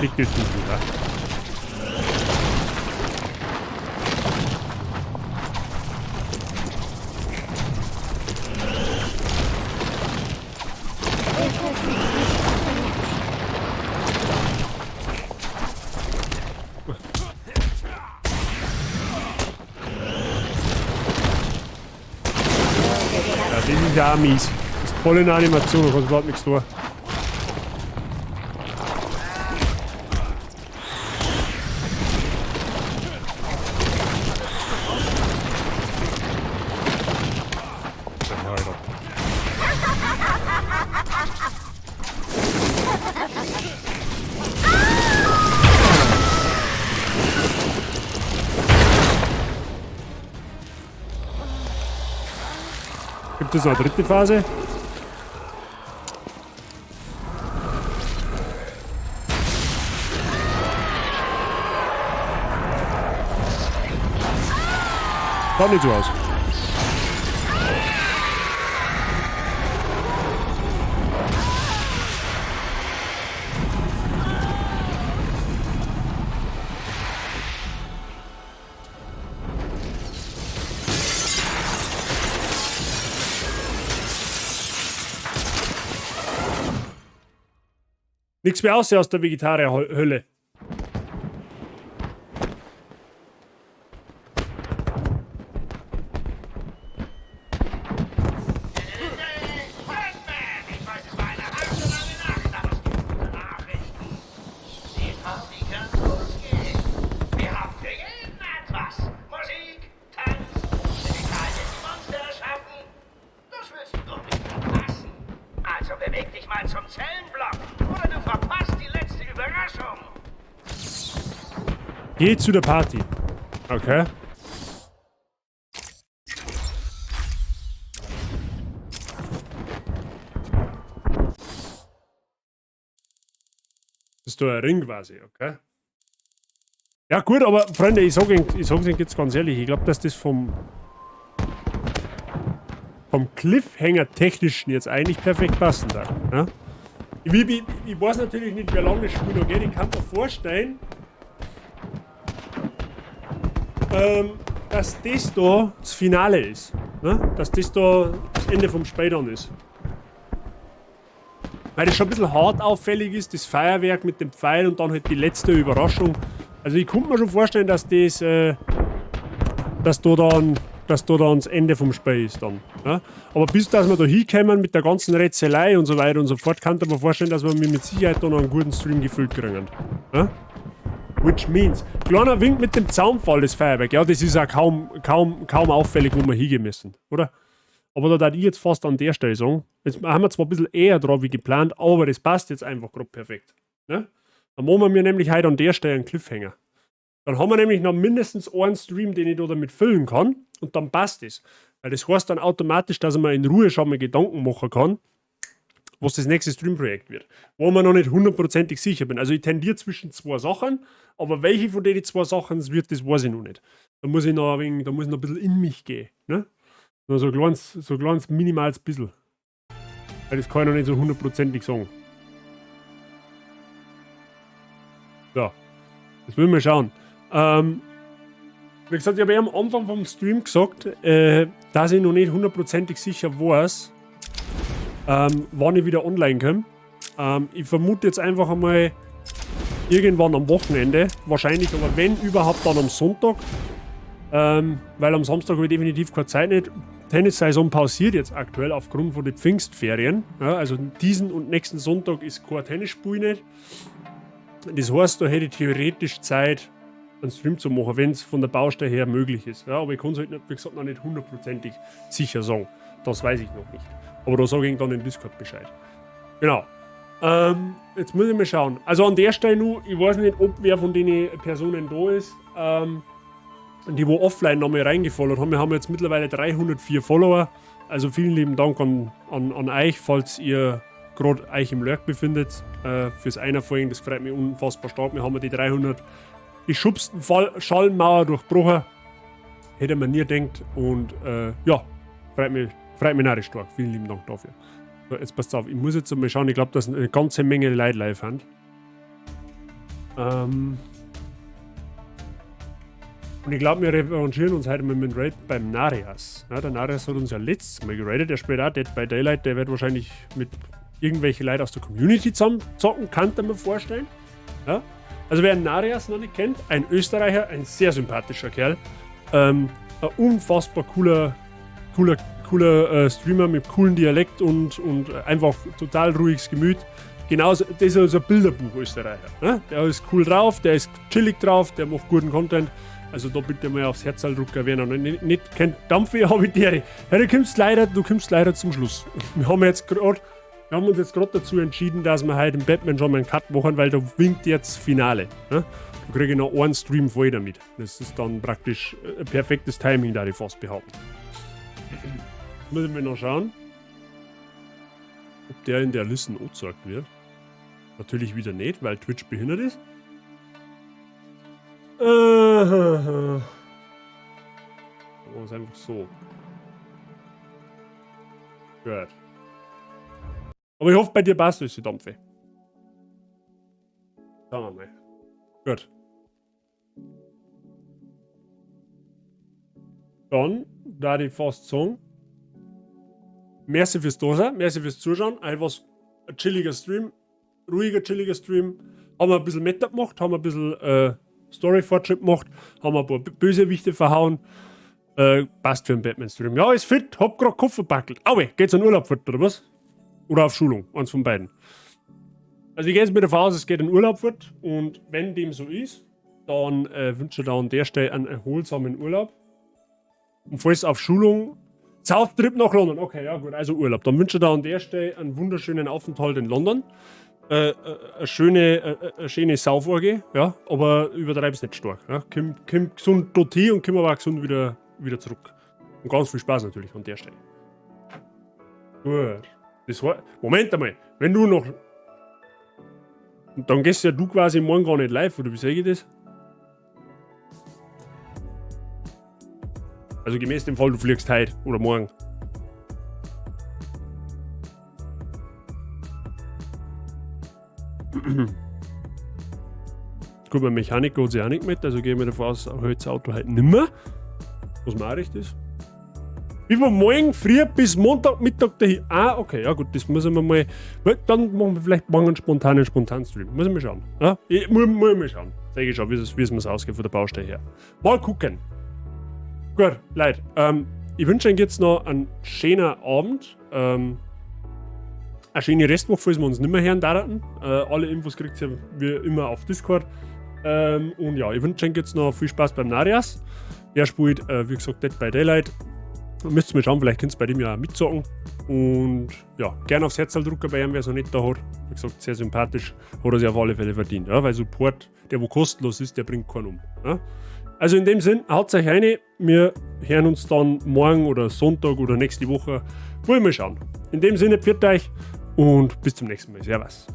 liegt jetzt nicht wieder. Er versucht mich zu verletzen. Ja, das ist ja auch mies. Das ist voll in der Animation, da kannst du überhaupt nichts tun. Ja, Alter. Gibt es noch eine dritte Phase? Schaut nicht so aus. Nichts mehr aus der Vegetarier-Hölle. Die Party kann losgehen. Wir haben für jeden etwas. Musik, Tanz, Chemikalien, die Monster erschaffen. Das wirst du doch nicht verpassen. Also beweg dich mal zum Zellenblock oder du verpasst die letzte Überraschung. Geh zu der Party. Okay. Das ist da ein Ring quasi, okay. Ja gut, aber Freunde, ich sag Ihnen jetzt ganz ehrlich, ich glaub, dass das vom vom Cliffhanger-technischen jetzt eigentlich perfekt passen da. Ja? Ich weiß natürlich nicht, wie lange das Spiel noch geht. Ich kann mir vorstellen, dass das da das Finale ist. Ne? Dass das da das Ende vom Spiel dann ist. Weil das schon ein bisschen hart auffällig ist, das Feuerwerk mit dem Pfeil und dann halt die letzte Überraschung. Also ich konnte mir schon vorstellen, dass das, dass da dann, dass da dann das Ende vom Spiel ist dann. Ja? Aber bis dass wir da hinkommen mit der ganzen Rätselei und so weiter und so fort, kann ich mir vorstellen, dass wir mit Sicherheit da noch einen guten Stream gefüllt kriegen. Ja? Which means, kleiner Wink mit dem Zaunfall, das Feuerwerk. Ja, das ist auch kaum auffällig, wo wir hingehen müssen, oder? Aber da darf ich jetzt fast an der Stelle sagen, jetzt haben wir zwar ein bisschen eher dran wie geplant, aber das passt jetzt einfach grad perfekt. Ne? Dann machen wir nämlich heute an der Stelle einen Cliffhanger. Dann haben wir nämlich noch mindestens einen Stream, den ich da damit füllen kann, und dann passt es. Weil das heißt dann automatisch, dass ich mir in Ruhe schon mal Gedanken machen kann, was das nächste Streamprojekt wird. Wo ich mir noch nicht hundertprozentig sicher bin. Also ich tendiere zwischen zwei Sachen, aber welche von den zwei Sachen es wird, das weiß ich noch nicht. Da muss ich noch ein wenig, da muss ich noch ein bisschen in mich gehen. Ne? Nur so ein kleines minimales bisschen. Weil das kann ich noch nicht so hundertprozentig sagen. So. Jetzt müssen wir schauen. Wie gesagt, ich habe ja am Anfang vom Stream gesagt, dass ich noch nicht hundertprozentig sicher weiß, wann ich wieder online komme. Ich vermute jetzt einfach einmal irgendwann am Wochenende. Wahrscheinlich, aber wenn überhaupt, dann am Sonntag. Weil am Samstag habe ich definitiv keine Zeit nicht. Tennissaison pausiert jetzt aktuell aufgrund von den Pfingstferien. Ja, also diesen und nächsten Sonntag ist kein Tennisspiel nicht. Das heißt, da hätte ich theoretisch Zeit, einen Stream zu machen, wenn's von der Baustelle her möglich ist. Ja, aber ich kann's halt, wie gesagt, noch nicht hundertprozentig sicher sagen. Das weiß ich noch nicht. Aber da sage ich dann im Discord Bescheid. Genau. Jetzt muss ich mal schauen. Also an der Stelle nur, ich weiß nicht, ob wer von den Personen da ist, die wo offline nochmal reingefollowt haben. Wir haben jetzt mittlerweile 304 Follower. Also vielen lieben Dank an euch, falls ihr grad euch im Lurk befindet. Fürs Einerfolgen, das freut mich unfassbar stark. Wir haben ja die 300 geschubsten Schallmauer durchbrochen. Hätte man nie gedacht. Und ja, freut mich narrisch stark. Vielen lieben Dank dafür. So, jetzt passt auf, ich muss jetzt mal schauen. Ich glaub, dass eine ganze Menge Leute live sind. Und ich glaub, wir revanchieren uns heute mal mit dem Raid beim Narias. Ja, der Narias hat uns ja letztes Mal geradet. Der spielt auch Dead by Daylight. Der wird wahrscheinlich mit irgendwelchen Leuten aus der Community zusammen zocken, kann ich mir vorstellen. Ja? Also wer Narias noch nicht kennt, ein Österreicher, ein sehr sympathischer Kerl. Ein unfassbar cooler Streamer mit coolen Dialekt und einfach total ruhiges Gemüt. Genauso, das ist also ein Bilderbuch-Österreicher. Ne? Der ist cool drauf, der ist chillig drauf, der macht guten Content. Also da bitte mal aufs Herz drücken, wer noch nicht kennt. Dampfe habe ich dir. Ja, du kommst leider zum Schluss. Wir haben jetzt grad, wir haben uns jetzt grad dazu entschieden, dass wir heute im Batman schon mal einen Cut machen, weil da winkt jetzt Finale. Ne? Da kriege ich noch einen Stream voll damit. Das ist dann praktisch ein perfektes Timing, da ich fast behaupten. Jetzt müssen wir noch schauen, ob der in der Listen angezeigt wird. Natürlich wieder nicht, weil Twitch behindert ist. Machen wir es einfach so. Gut. Aber ich hoffe, bei dir passt es, die Dampfe. Schauen wir mal. Gut. Dann, da ich fast sagen, merci fürs Dasein, merci fürs Zuschauen. Einfach ein chilliger Stream, ruhiger, chilliger Stream. Haben wir ein bisschen Meta gemacht, haben wir ein bisschen Story-Fortschritt gemacht, haben wir ein paar Bösewichte verhauen. Passt für einen Batman-Stream. Ja, ist fit, hab grad Kopf verpackelt. Aue, geht's in Urlaub fort, oder was? Oder auf Schulung, eins von beiden. Also ich gehe jetzt mit davon aus, es geht in Urlaub fort. Und wenn dem so ist, dann wünsche ich da an der Stelle einen erholsamen Urlaub. Und falls auf Schulung, South-Trip nach London. Okay, ja gut, also Urlaub. Dann wünsche ich da an der Stelle einen wunderschönen Aufenthalt in London. Eine schöne Sauforgie, ja, aber übertreib's nicht stark. Ja. Komm gesund dorthin und komm aber auch gesund wieder zurück. Und ganz viel Spaß natürlich an der Stelle. Gut. Das war, Moment einmal, wenn du noch. Dann gehst ja du quasi morgen gar nicht live, oder wie sehe ich das? Also gemäß dem Fall, du fliegst heute oder morgen. Gut, mein Mechaniker hat sich auch nicht gemeldet, also gehen wir davon aus, er holt das Auto heute nimmer. Was mir auch recht ist. Wie von morgen früh bis Montagmittag dahin. Ah, okay, ja gut, das müssen wir mal. Dann machen wir vielleicht morgen einen spontanen Spontan-Stream. Muss ich mal schauen. Ja? Ich, muss mal schauen. Sag ich schon, wie es mir ausgeht von der Baustelle her. Mal gucken. Gut, Leute, ich wünsche euch jetzt noch einen schönen Abend. Eine schöne Restwoche, falls wir uns nicht mehr hören dürfen. Alle Infos kriegt ihr wie immer auf Discord. Und ja, ich wünsche euch jetzt noch viel Spaß beim Narias. Der spielt, wie gesagt, Dead by Daylight. Müsst ihr mal schauen, vielleicht könnt ihr bei dem ja auch mitzocken. Und ja, gerne aufs Herz drücken bei ihm, wer es noch nicht da hat. Wie gesagt, sehr sympathisch, hat er sich auf alle Fälle verdient. Ja, weil Support, der wo kostenlos ist, der bringt keinen um. Ja. Also in dem Sinn, haut euch rein. Wir hören uns dann morgen oder Sonntag oder nächste Woche. Wollen wir schauen. In dem Sinne, pfiat euch und bis zum nächsten Mal. Servus.